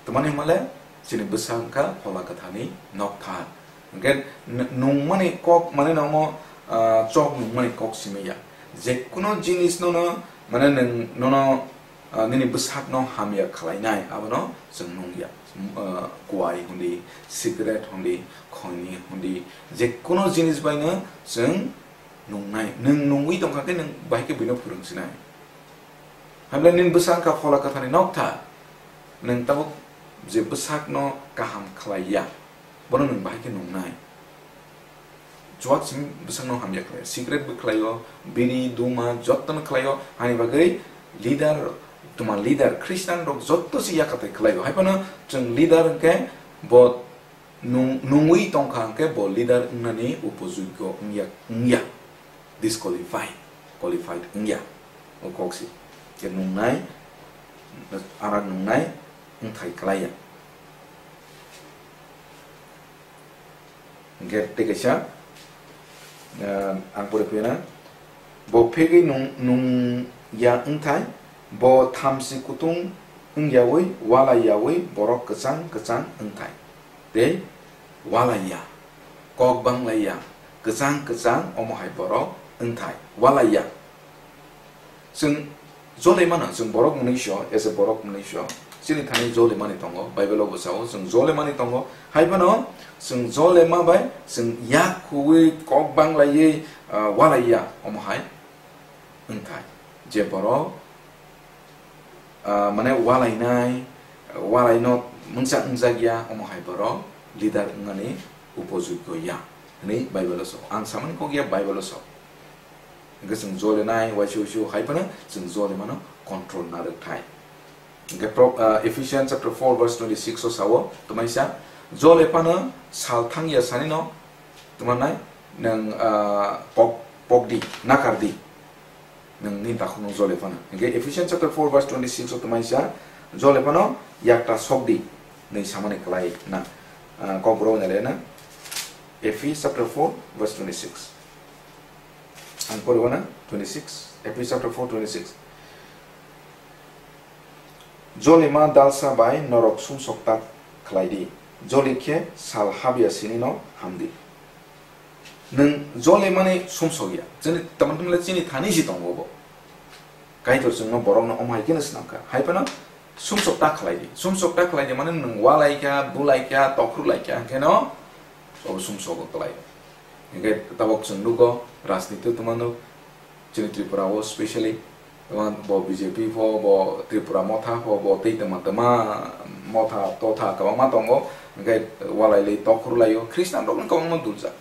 Tamani hwnmale chini bwsa wngkha Phola Kwtharni nokthar. Hwnkhe n-, nungmani kok mane nangmo, ah, chok nungmani kok simi ya. Jekhuno jinis nono, mane nwng nono Ah, nini bwsakno hamya khlainai, abono chwng nungya. Ah, kuai hundi, cigarette hundi, khoni hundi, je kuno jinis baino chwng nungnai. Nwng nungwi tongkha khe nwng bahai khe buino phwrwngsinai. Hamle nini bwsa wngkha Phola Kwtharni noktha, nwng tabuk je bwsakno kaham khlaiya, bono nwng bahai khe nungnai. Chuak simi bwsakno hamya khlaio, cigarette bo khlaio, biri, duma, jotono khlaio, hani bagwi leader, tuma leader, Christian rok joto se yakatai khlaio. Hai phano chwng leader hwnkhe bo nung-, nungwi tongkha hwnkhe bo leader wngnani upojogyo wngya, wngya, disqualified, qualified wngya. O kok se. Khe nungnai, arak nungnai wngthai khlaiya. Hingke tei kaisa, ah, ang pore phiyana, bo phegwi nung, nung ya wngthai, bo thamsi kutung wngyawi, walai yawi, borok kwchang kwchang wngthai. Tei walai ya, kok banglai ya, kwchang kwchang, omo hai borok wngthai, walai ya. Chwng jole mano, chwng borok mwnwi so, as a borok mwnwi so, chini thani jole mani tongo, Bible o bo sao, chwng jole mani tongo. Hai phano chwng jole ma bai chwng yak huwi kok banglaiwi, ah, walai ya, omo hai wngthai. Je borok, ah, mane walainai, walaino mungsa wngjak ya, omo hai borok leader wngnani upojogyo ya, hwnwi Bible o sao. Ang samani kok ya, Bible o sao. Hingke chwng jole nai, waisa waisa hai phano chwng jole mano control narwk thai. Hingke pro-, ah, Ephesians chapter four verse twenty-six o sao, twmaisa, jole phano sal thang ya sani no, twma nai, nwng, ah, pok, pok di, nakar di. Nwng ni dakhuk no jole phano. Hingke Ephesians chapter four verse twenty-six o twmaisa, jole phano yakta sok di, nwi samani kwlai na. Ah, kokborok nai le na. Ephes chapter four verse twenty-six. Ang poriwo na, twenty-six, Ephes chapter four, twenty-six. Jolima dalsa bai norok sumsok ta khlai di, joli khe sal habya sini no ham di. Nwng jolimani sumsok ya, chini, tamni tamle chini thani si tongo bo. Kaitor chwngno borokno omo hai kheno swnamkha. Hai phano sumsok ta khlai di. Sumsok ta khlai di mane nwng walai kha, bulai kha, tokhru lai kha, hwnkhe no obo sumsogo kwlai. Hingke tabok chwng nugo, rajniti tongmano, chini Tripura o specially, tongma bo B J P pho, bo Tripura motha pho, bo tei tongma tongma motha totha kwbangma tongo, hingke walai lai tokhru lai o, Christian rok no kwbangma duljak.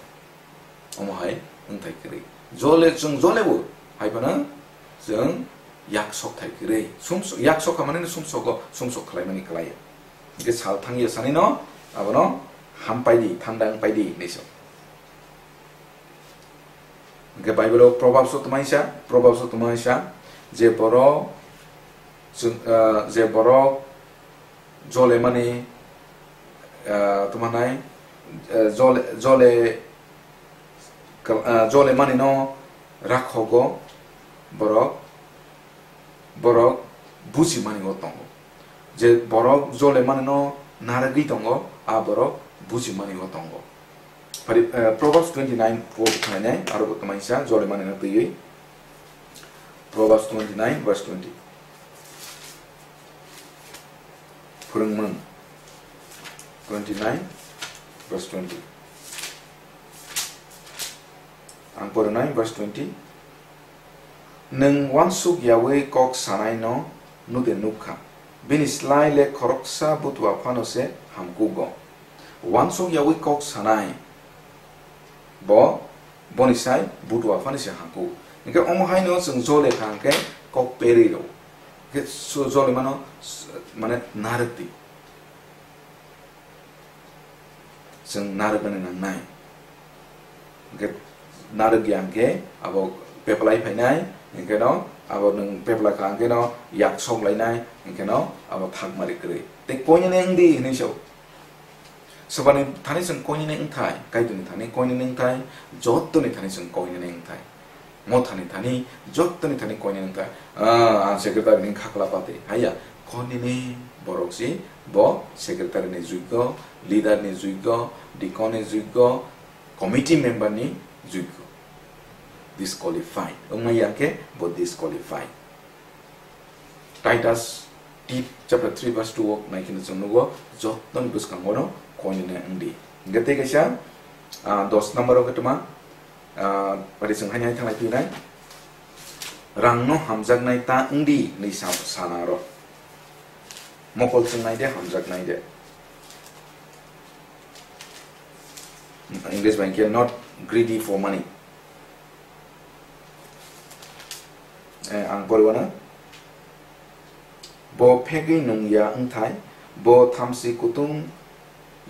Omo hai wngthai kwrwi. Jole, chwng jole bo, hai phano chwng yak sok thai kwrwi. Sumsok, yak sok kha mani sumsogo, sumsok khlai mani kwlai. Hingke sal thang ya sani no, abono ham pai di, thanda wng pai di, hinwi sa. Hingke Bible o Proverbs o twmai sa, Proverbs o twmai sa, je borok, chwng, ah, je borok jole mani, ah, tuma nai, ah, jole, jole, ah, jole mani no rakhogo borok, borok buji mani o tongo. Je borok jole mani no narwgwi tongo, a borok buji mani o tongo. Phari, eh, Proverbs twenty-nine four khlainai, aro bo twmai sa, jole mani no twiwi. Proverbs twenty-nine verse twenty. Phwrwngmung twenty-nine verse twenty. Ang porinai verse twenty. Nwng uansuk yawi kok sanai no nude nukha, bini slai le khoroksa butua phano se hamkugo. Uansuk yawi kok sanai bo, boni sai butua phani se hamkugo. Hingke omo haino chwng jole kha hingke kok perwi rw. Hingke su-, jole mano s-, mane narwk di. Chwng narwknani nangnai. Hingke narwk ya hingke abo peplai phainai, hingke no abo nwng pepla kha hingke no yak sok lainai, hingke no abo thakmari kwrwi. Tei koinene wng di hinwi sao. Swbani thani chwng koinene wngthai, Kaitorni thani koinene wngthai, jotoni thani chwng koinene wngthai. Mothani thani, jottoni thani koinene wngkha, ah, ang secretary ni khakla pate. Haiya, koinene borok si, bo secretary ni juggo, leader ni juggo, deacon ni juggo, committee member ni juggo. Disqualified. Wngmaya khe bo disqualified. Titus, Tit chapter three verse two o nai kheno chwng nugo, jotoni bwskango no koinene wngdi. Hingke tei kaisa, ah, dos number o khe toma, ah, ri chwng haino hai thanglai phinai, rangno hamjaknai ta wngdi hinwi sa-, sana aro. Mokol chwngnai de, hamjaknai de. English bai khe, "Not greedy for money." Eh, ang poriwano. Bo phegwi nung ya wngthai, bo thamsi kutung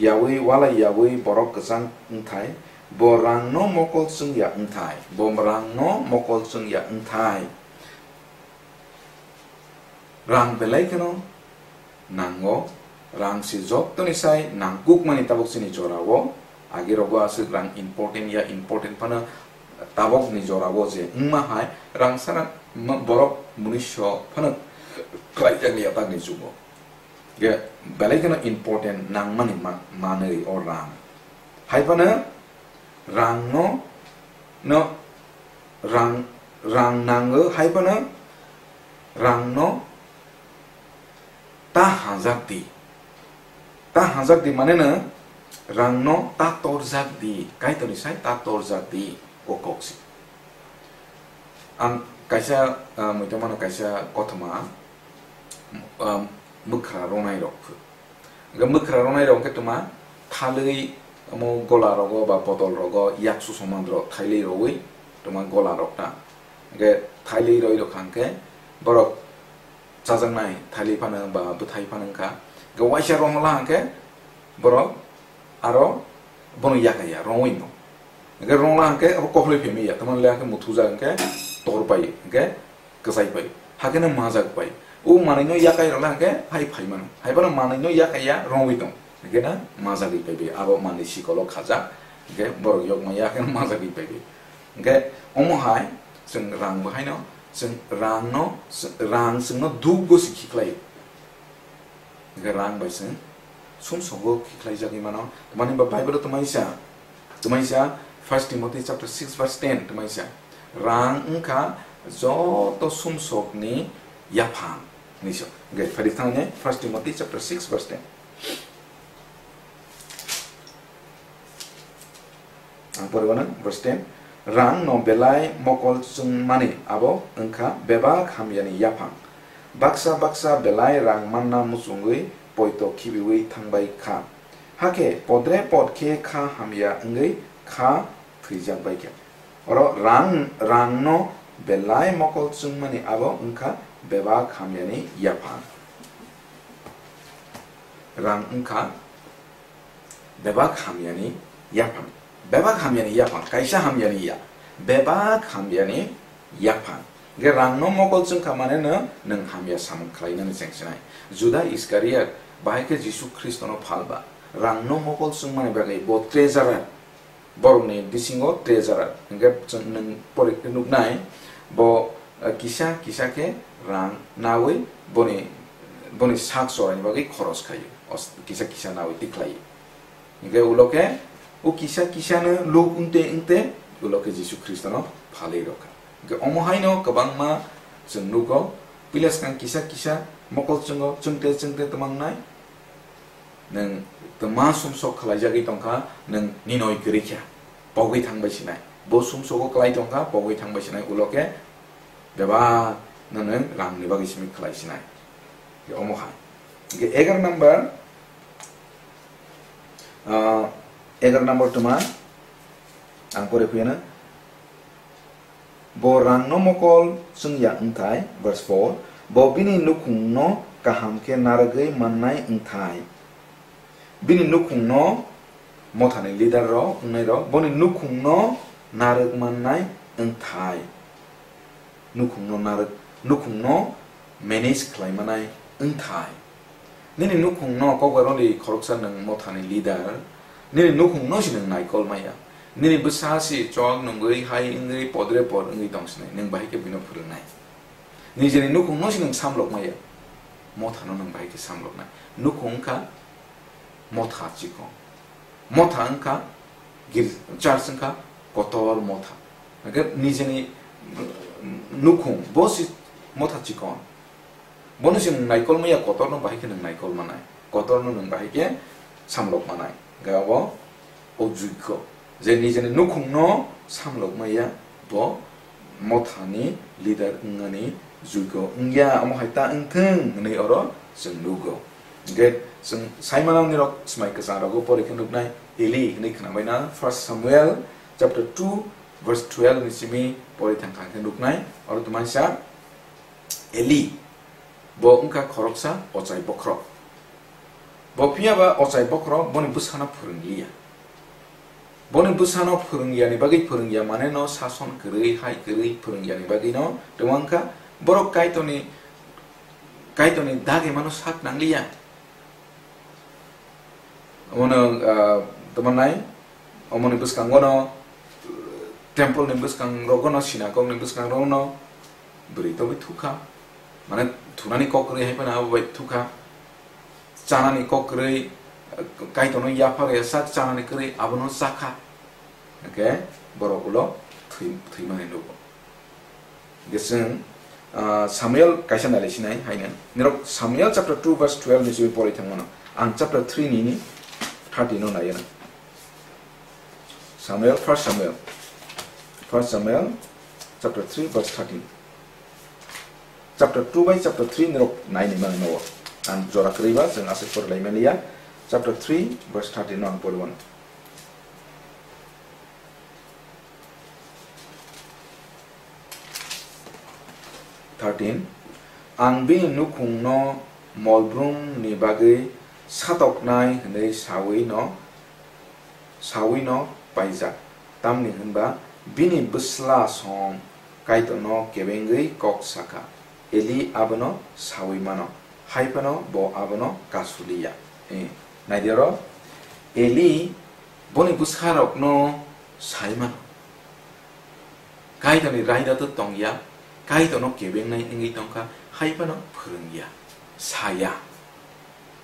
yaui walai yaui borok kwchang wngthai, bo rangno mokol chwng ya wngthai, bo rangno mokol chwng ya wngthai. Rang belai kheno nango, rang se jottoni sai nangkukmani tabuk chini jorao, agi rogo aswk rang important ya important phano tabokni jorao je wngma hai rang sana ma-, borok munuiso phano khlaijakliya takni jugo. Ge belai kheno important nangmani ma-, manwi o rang. Hai phano rangno, no, rang, rang nango hai phano rangno ta hajak di. Ta hajak di mane no rangno ta torjak di. Kaitorni sai ta torjak di. O kok si. Ang kaisa, ah, muitomano kaisa kothoma, ah, mwkhra ronai rok phu. Hingke mwkhra ronai rok hingke tuma thalwi omo gola rogo ba botol rogo yak susoman rok thailwi rowi tuma gola rok ta. Hingke thailwi roi rok hingke borok chajaknai thailwi phano ba bwthai phano wngkha. Hingke waisa rohorla hingke borok aro bono yakaya rongwi no. Hingke rongla hingke abo kohloi phemwi ya, tamani le hingke muthujak hingke tor pai hingke kwchai pai. Hakhe no majak pai. O manwi no yakai rokla hingke hai phai mano. Hai bono manwi no yakaya rongwi tong. Hingke na majagwi pai bai. Abo manwi sikolo khajak. Hingke borok yokma ya hingke majagwi pai bai. Hingke omo hai chwng rang bo haino chwng rang no, rang chwng no duk gosi khiklai. Hingke rang bai chwng sumsogo khiklaijagwi mano. Tamani ba Bible o twmaisa, twmaisa First Timothy chapter six verse ten twmaisa. Rang wngkha joto sumsokni yaphang hinwi se. Hingke phari thangni First Timothy chapter six verse ten. Ang poriwano verse ten, "Rang no belai mokol chwngmani abo wngkha bebak hamyani yaphang. Baksa baksa belai rang manna muchungwi poito khibiwi thangbai kha. Hakhe podre pod khe kha hamya wngwi kha thwijak bai kha." Oro rang, rang no belai mokol chwngmani abo wngkha bebak hamyani yaphang. Rang wngkha bebak hamyani yaphang. Bebak hamyani yaphang. Kaisa hamyani ya. Bebak hamyani yaphang. Hingke rangno mokol chwngkha mane no nwng hamya samung khlainani chengsinai. Juda Iskariot bahai khe Jisu Khristono phalba. Rangno mokol chwngmani bagwi bo treasurer. Borokni bisingo treasurer. Hingke chwng nwng pori khe nuknai bo, eh, kisa kisa khe rang nawi boni, boni sak choraini bagwi khoros khaio. Os-, kisa kisa nawi tikhlai. Hingke ulo khe o kisa kisa no luk wngte wngte ulo khe Jisu Khristono phalwi rwkha. Hingke omo haino kwbangma chwng nugo, pila swkang kisa kisa mokol chwngo chwngte chwngte twmangnai. Nwng twma sumsok khlaijagwi tongkha, nwng ninoi kwrwi kha, pogwi thangbai sinai. Bo sumsogo kwlai tongkha, pogwi thangbai sinai, ulo khe bebak no nwng rangni bagwi simi khlai sinai. Omo hai. Hingke egar number, ah, egar number twma ang pore phiyana. Bo rangno mokol chwngya wngthai, verse four, bo bini nukhungno kaham khe narwgwi mannai wngthai. Bini nukhungno, mothani leader rok, wngnai rok, boni nukhungno narwk mannai wngthai. Nukhungno narwk, nukhungno manage khlai manai wngthai. Nini nukhungno kokbai rwdi khoroksa nwng mothani leader, nini nukhungno se nwng naikol maya. Nini bwsa se chok nungwi hai wngwi podre pod wngwi tong sinai, nwng bahai khe bino phwrwngnai. Nijeni nukhungno se nwng samlok maya, mothano nwng bahai khe samloknai. Nukhung wngkha motha chikon. Motha wngkha gir-, church wngkha kotor motha. Hingkhe nijeni nukhung bo se motha chikon. Bono chwng naikol maya kotorno bahai khe nwng naikol manai, kotorno nwng bahai khe samlok manai. Ga abo o juiko je nijeni nukhungno samlok maya, bo mothani leader wngnani juiko wngya, omo hai ta wngthwng hwnwi oro chwng nugo. Hwnkhe chwng saimano nirok swmai kwchang rogo pori khe nuknai, Eli hwnwi khwnabaina First Samuel chapter two verse twelve ni simi pori thangkha khe nuknai, oro twmai sa Eli bo wngkha khoroksa ochai bokhorok. Bo phiya ba ochai bokhorok boni bwsano phwrwng liya. Boni bwsano phwrwng yani bagwi phwrwng ya mane no sason kwrwi, hai kwrwi phwrwng yani bagwi no twmang kha. Borok Kaitorni, Kaitorni dagi mano sak nang liya. Omono, ah, tamo nai, omoni bwskango no, temple ni bwskang rogo no, synagogue ni bwskang rogo no, bwrwi tobwi thukha. Mane thunani kok kwrwi hai phano abo bai thukha. Chanani kok kwrwi, ah, Kaitorno yaphar ya sak chanani kwrwi abono chakha. Hwnkhe borok ulo thwi-, thwimani nugo. Hwnkhe chwng, ah, Samuel kaisa nai sinai haino. Nirok Samuel chapter two verse twelve ni simi pori thangmano. Ang chapter three ni thirteen no naiyo na. Samuel, First Samuel. First Samuel chapter three verse thirteen. Chapter two bai chapter three nirok nai ni mano. Ang jora kwrwi ba chwng aswk por lai mani ya. Chapter three verse thirteen no ang pori mano. Thirteen, ang bini nukhungno molbrumni bagwi satoknai hwnwi sawi no, sawi no paijak, tamni hwnba bini bwsla song Kaitorno kebengwi kok sakha. Eli abono sawi mano, hai phano bo abono kasuliya. Eh, naidi oro, Eli boni bwsarokno sai mano. Kaitorni raida to tongya, Kaitorno kebengnai wngwi tongkha, hai phano phwrwngya, saya.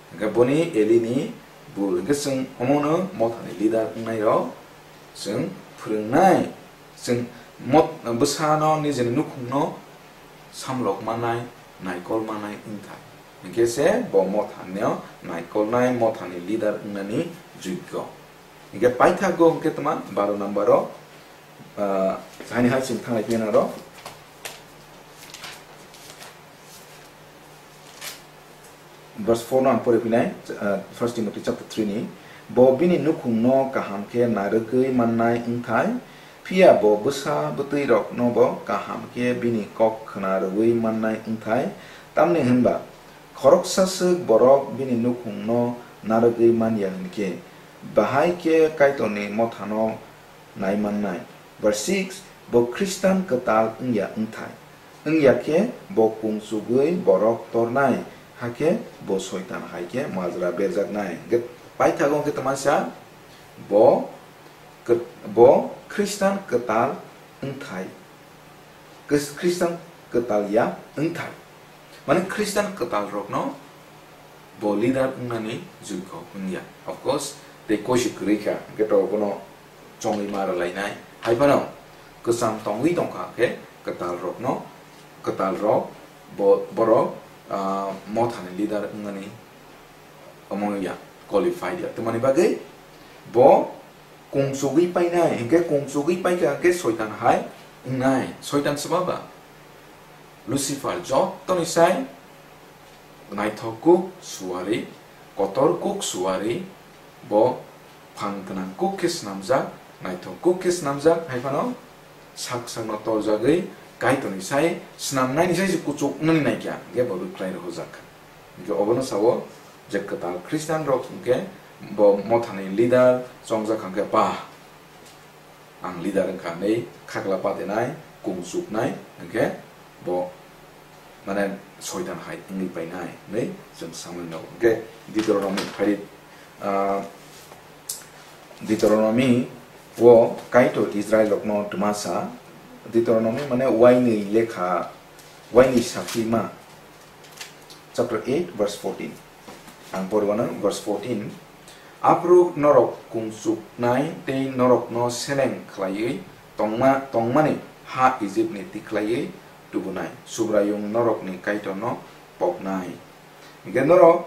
Hwnkhe boni Elini bul, hwnkhe chwng omono mothani leader wngnairok chwng phwrwngnai, chwng mot-, bwsano nijeni nukhungno samlok mannai, naikol mannai wngthai. Hwnkhe se bo mothano naikolnai, mothani leader wngnani jogyo. Hwnkhe paithago hwnkhe tma baro number o, ah, haini hai chwng thanglai phiya naro. Verse four no ang pore phinai, ah, First Timothy chapter three ni. Bo bini nukhungno kaham khe narwgwi mannai wngthai, phiya bo bwsa bwtwi rokno bo kaham khe bini kok khna rwui mannai wngthai. Tamni hwnba khoroksa swk borok bini nukhungno narwgwi man ya hwn khe, bahai khe Kaitorni mothano nai mannai. Verse six, bo Khristan kwtal wngya wngthai. Wngya khe bo kung chugwi borok tornai, hakhe bo Soitan hai khe majra berjaknai. Hwnkhe paithago hwnkhe tma sa, bo kw-, bo Khristan kwtal wngthai. Khris-, Khristan kwtal ya wngthai. Mane Khristan kwtal rokno bo leader wngnani jogyo wngya. Of course, tei koisu kwrwi kha, hwnkhe to bono chongwi ma rwlainai. Hai phano kwcham tongwi tongkha khe kwtal rokno, kwtal rok bo, borok, ah, mothani leader wngnani omo ya, qualified ya. Tamoni bagwi bo kung chugwi painai, hwnkhe kung chugwi paikha hwnkhe Soitan hai wngnai. Soitan swma ba? Lucifer, jottoni sai naithok kuk suari, kotor kuk suari, bo phang gwnang kuk khe snamjak, naithok kuk khe snamjak, hai phano sak sakno torjagwi Kaitorni sai snamnaini sai se kuchuk wngnani naikha, hwnkhe bo rwkhlai rwhorjak kha. Hwnkhe obono sao je kwtal Khristian rok hwnkhe bo mothani leader chongjak kha hwnkhe, ba, ang leader wngkha hinwi khakla patenai, kung chuknai, hwnkhe bo mane Soitan hai wngwi painai hinwi chwng samani nango. Hwnkhe Deuteronomy phai, ah, Deuteronomy o Kaitor Israel rokno twma sa, Deuteronomy mane waini lekha, waini saphima, chapter eight verse fourteen. Ang poriwano verse fourteen. Aphuru norok kung chuknai tei norokno seleng khlaiwi tongma, tongmani ha Ijipni tikhlaiwi tubunai. Subraiyung norokni Kaitorno poknai. Hingke norok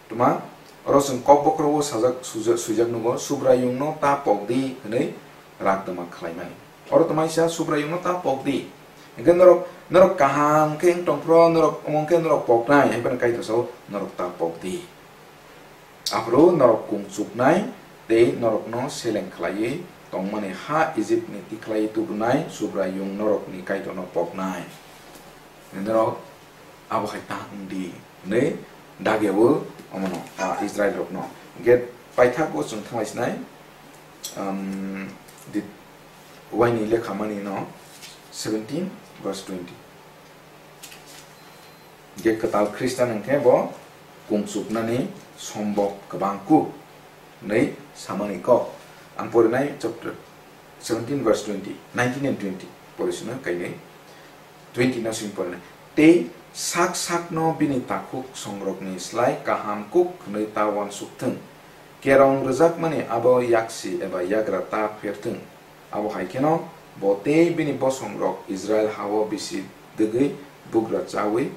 tuma oro chwng kok bokhorogo sajak, sujak, swijak nugo, Subraiyungno ta pokdi hwnwi rakdama khlaimani. Oro tuma isa Subraiyungno ta pokdi. Hingke norok, norok kaham khe wng tongphro, norok omo khe norok poknai, hai phano Kaitor sao norok ta pokdi. Aphuru norok kung chuknai tei norokno seleng khlaiwi tongmani ha Ijipni tikhlaiwi tubunai Subraiyung norokni Kaitorno poknai. Norok abo hai ta wng di hwnwi dageo omono, ah, Israilrokno. Hingke paithakgo chwng thanglai sinai, um, di-, waini lekhamani no seventeen verse twenty. Je kwtal Khristan hwnkhe bo kung chuknani sombok kwbang kuk hwnwi samani kok. Ang porinai chapter seventeen verse twenty, nineteen and twenty porisino kainwi twenty no simi porinai. Tei sak sakno bini takhuk songrokni slai kaham kuk hwnwi ta uansuk thung. Kerong rwjakmani abo yaksi eba yagra ta pher thung. Abo hai kheno bo tei bini bosongrok Israil ha-o bisi dwgwi bugra chaui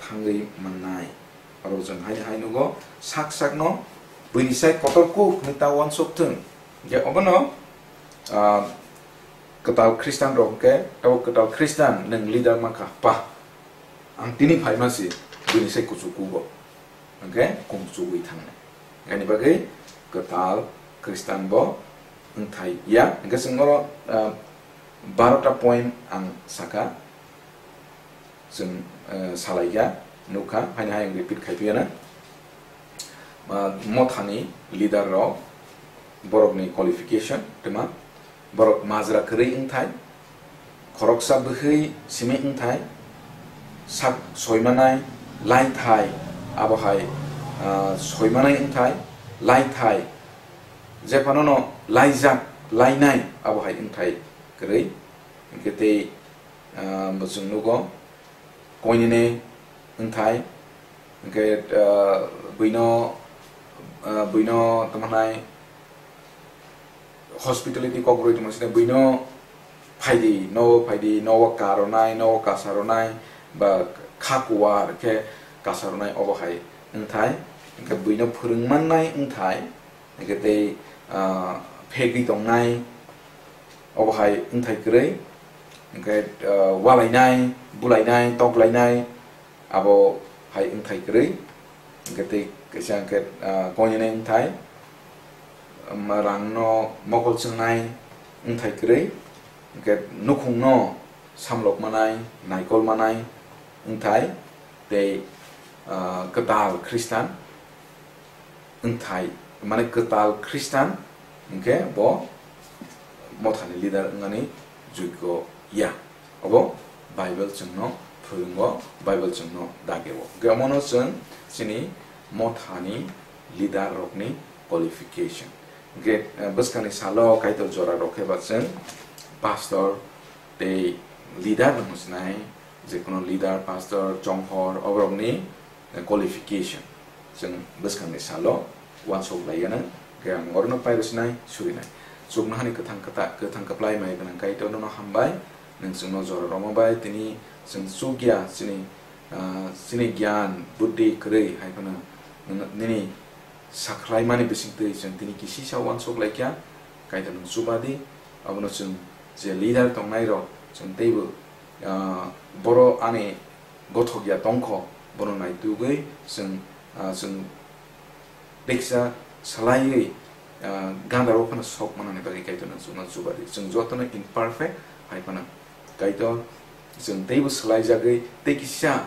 thangwi mannai. Oro chwng hai hai nugo, sak sakno buini sai kotor kuk hwnwi ta uansuk thung. Je obono, ah, kwtal Khristan rok hwnkhe, abo kwtal Khristan nwng leader mankha, pa. Ang tini phaima si buini sai kuchuk kugo. Hwnkhe kung chugwi thangnai. Ani bagwi kwtal Khristan bo wngthai ya. Hwnkhe chwng oro, ah, barota point ang saka. Chwng, ah, salaikha, nukha, haino hai ang repeat khai phiyana. Ah, mothani leader rok, borokni qualification, twma, borok majra kwrwi wngthai, khoroksa bwkhwi simi wngthai, sak soimanai, laithai, abo hai, ah, soimanai wngthai, laithai, jephanono laijak, lainai, abo hai wngthai kwrwi. Hwnkhe tei, ah, bo chwng nugo, koinene wngthai, hwnkhe, ah, buino, ah, buino tamo hwnai, hospitality kok rwui tongma sini buino phaidi, nogo phaidi, nogo ka rwnai, nogo kasa rwnai, ba kha kuwar khe kasa rwnai, obo hai wngthai. Hwnkhe buino phwrwng mannai wngthai, hwnkhe tei, ah, phegwi tongnai, obo hai wngthai kwrwi, hwnkhe, ah, walainai, bulainai, toklainai, abo hai wngthai kwrwi, hwnkhe tei kaisa hwnkhe, ah, koinene wngthai, um, rangno mokol chwngnai wngthai kwrwi, hwnkhe nukhungno samlok manai, naikol manai wngthai, tei, ah, kwtal Khristan wngthai, mane kwtal Khristan hwnkhe bo mothani leader wngnani jogyo ya. Obo Bible chwngno phwrwngo, Bible chwngno dageo. Hwnkhe omono chwng chini mothani leader rokni qualification. Hwnkhe, eh, bwskangni salo Kaitor jora rok khe ba chwng pastor tei leader no hwnsinai, jekono leader, pastor, chonghor, oborokni qualification chwng bwskangni salo uansuk laiyana, hwnkhe ang orono pairw sinai, surinai. Chuknohani kwthang kwta-, kwthang kwplai mai gwnang Kaitor nono hambai, nwng chwngno jora rwma bai tini chwng chukya chini, ah, chini gyan, buddhi kwrwi hai phano nini sakhlaimani bisingtwi chwng tini kisisa uansuk laikha, Kaitor nwng chubadi, abono chwng je leader tongnairok chwng teibo, ah, boro ani gothok ya tongkho, bono naitugwi chwng, ah, chwng teksa salaiwi, ah, gandaro phano sok manani bagwi Kaitor nwng chwngno chubadi. Chwng jotono imperfect hai phano Kaitor chwng teibo swlaijagwi tei kisa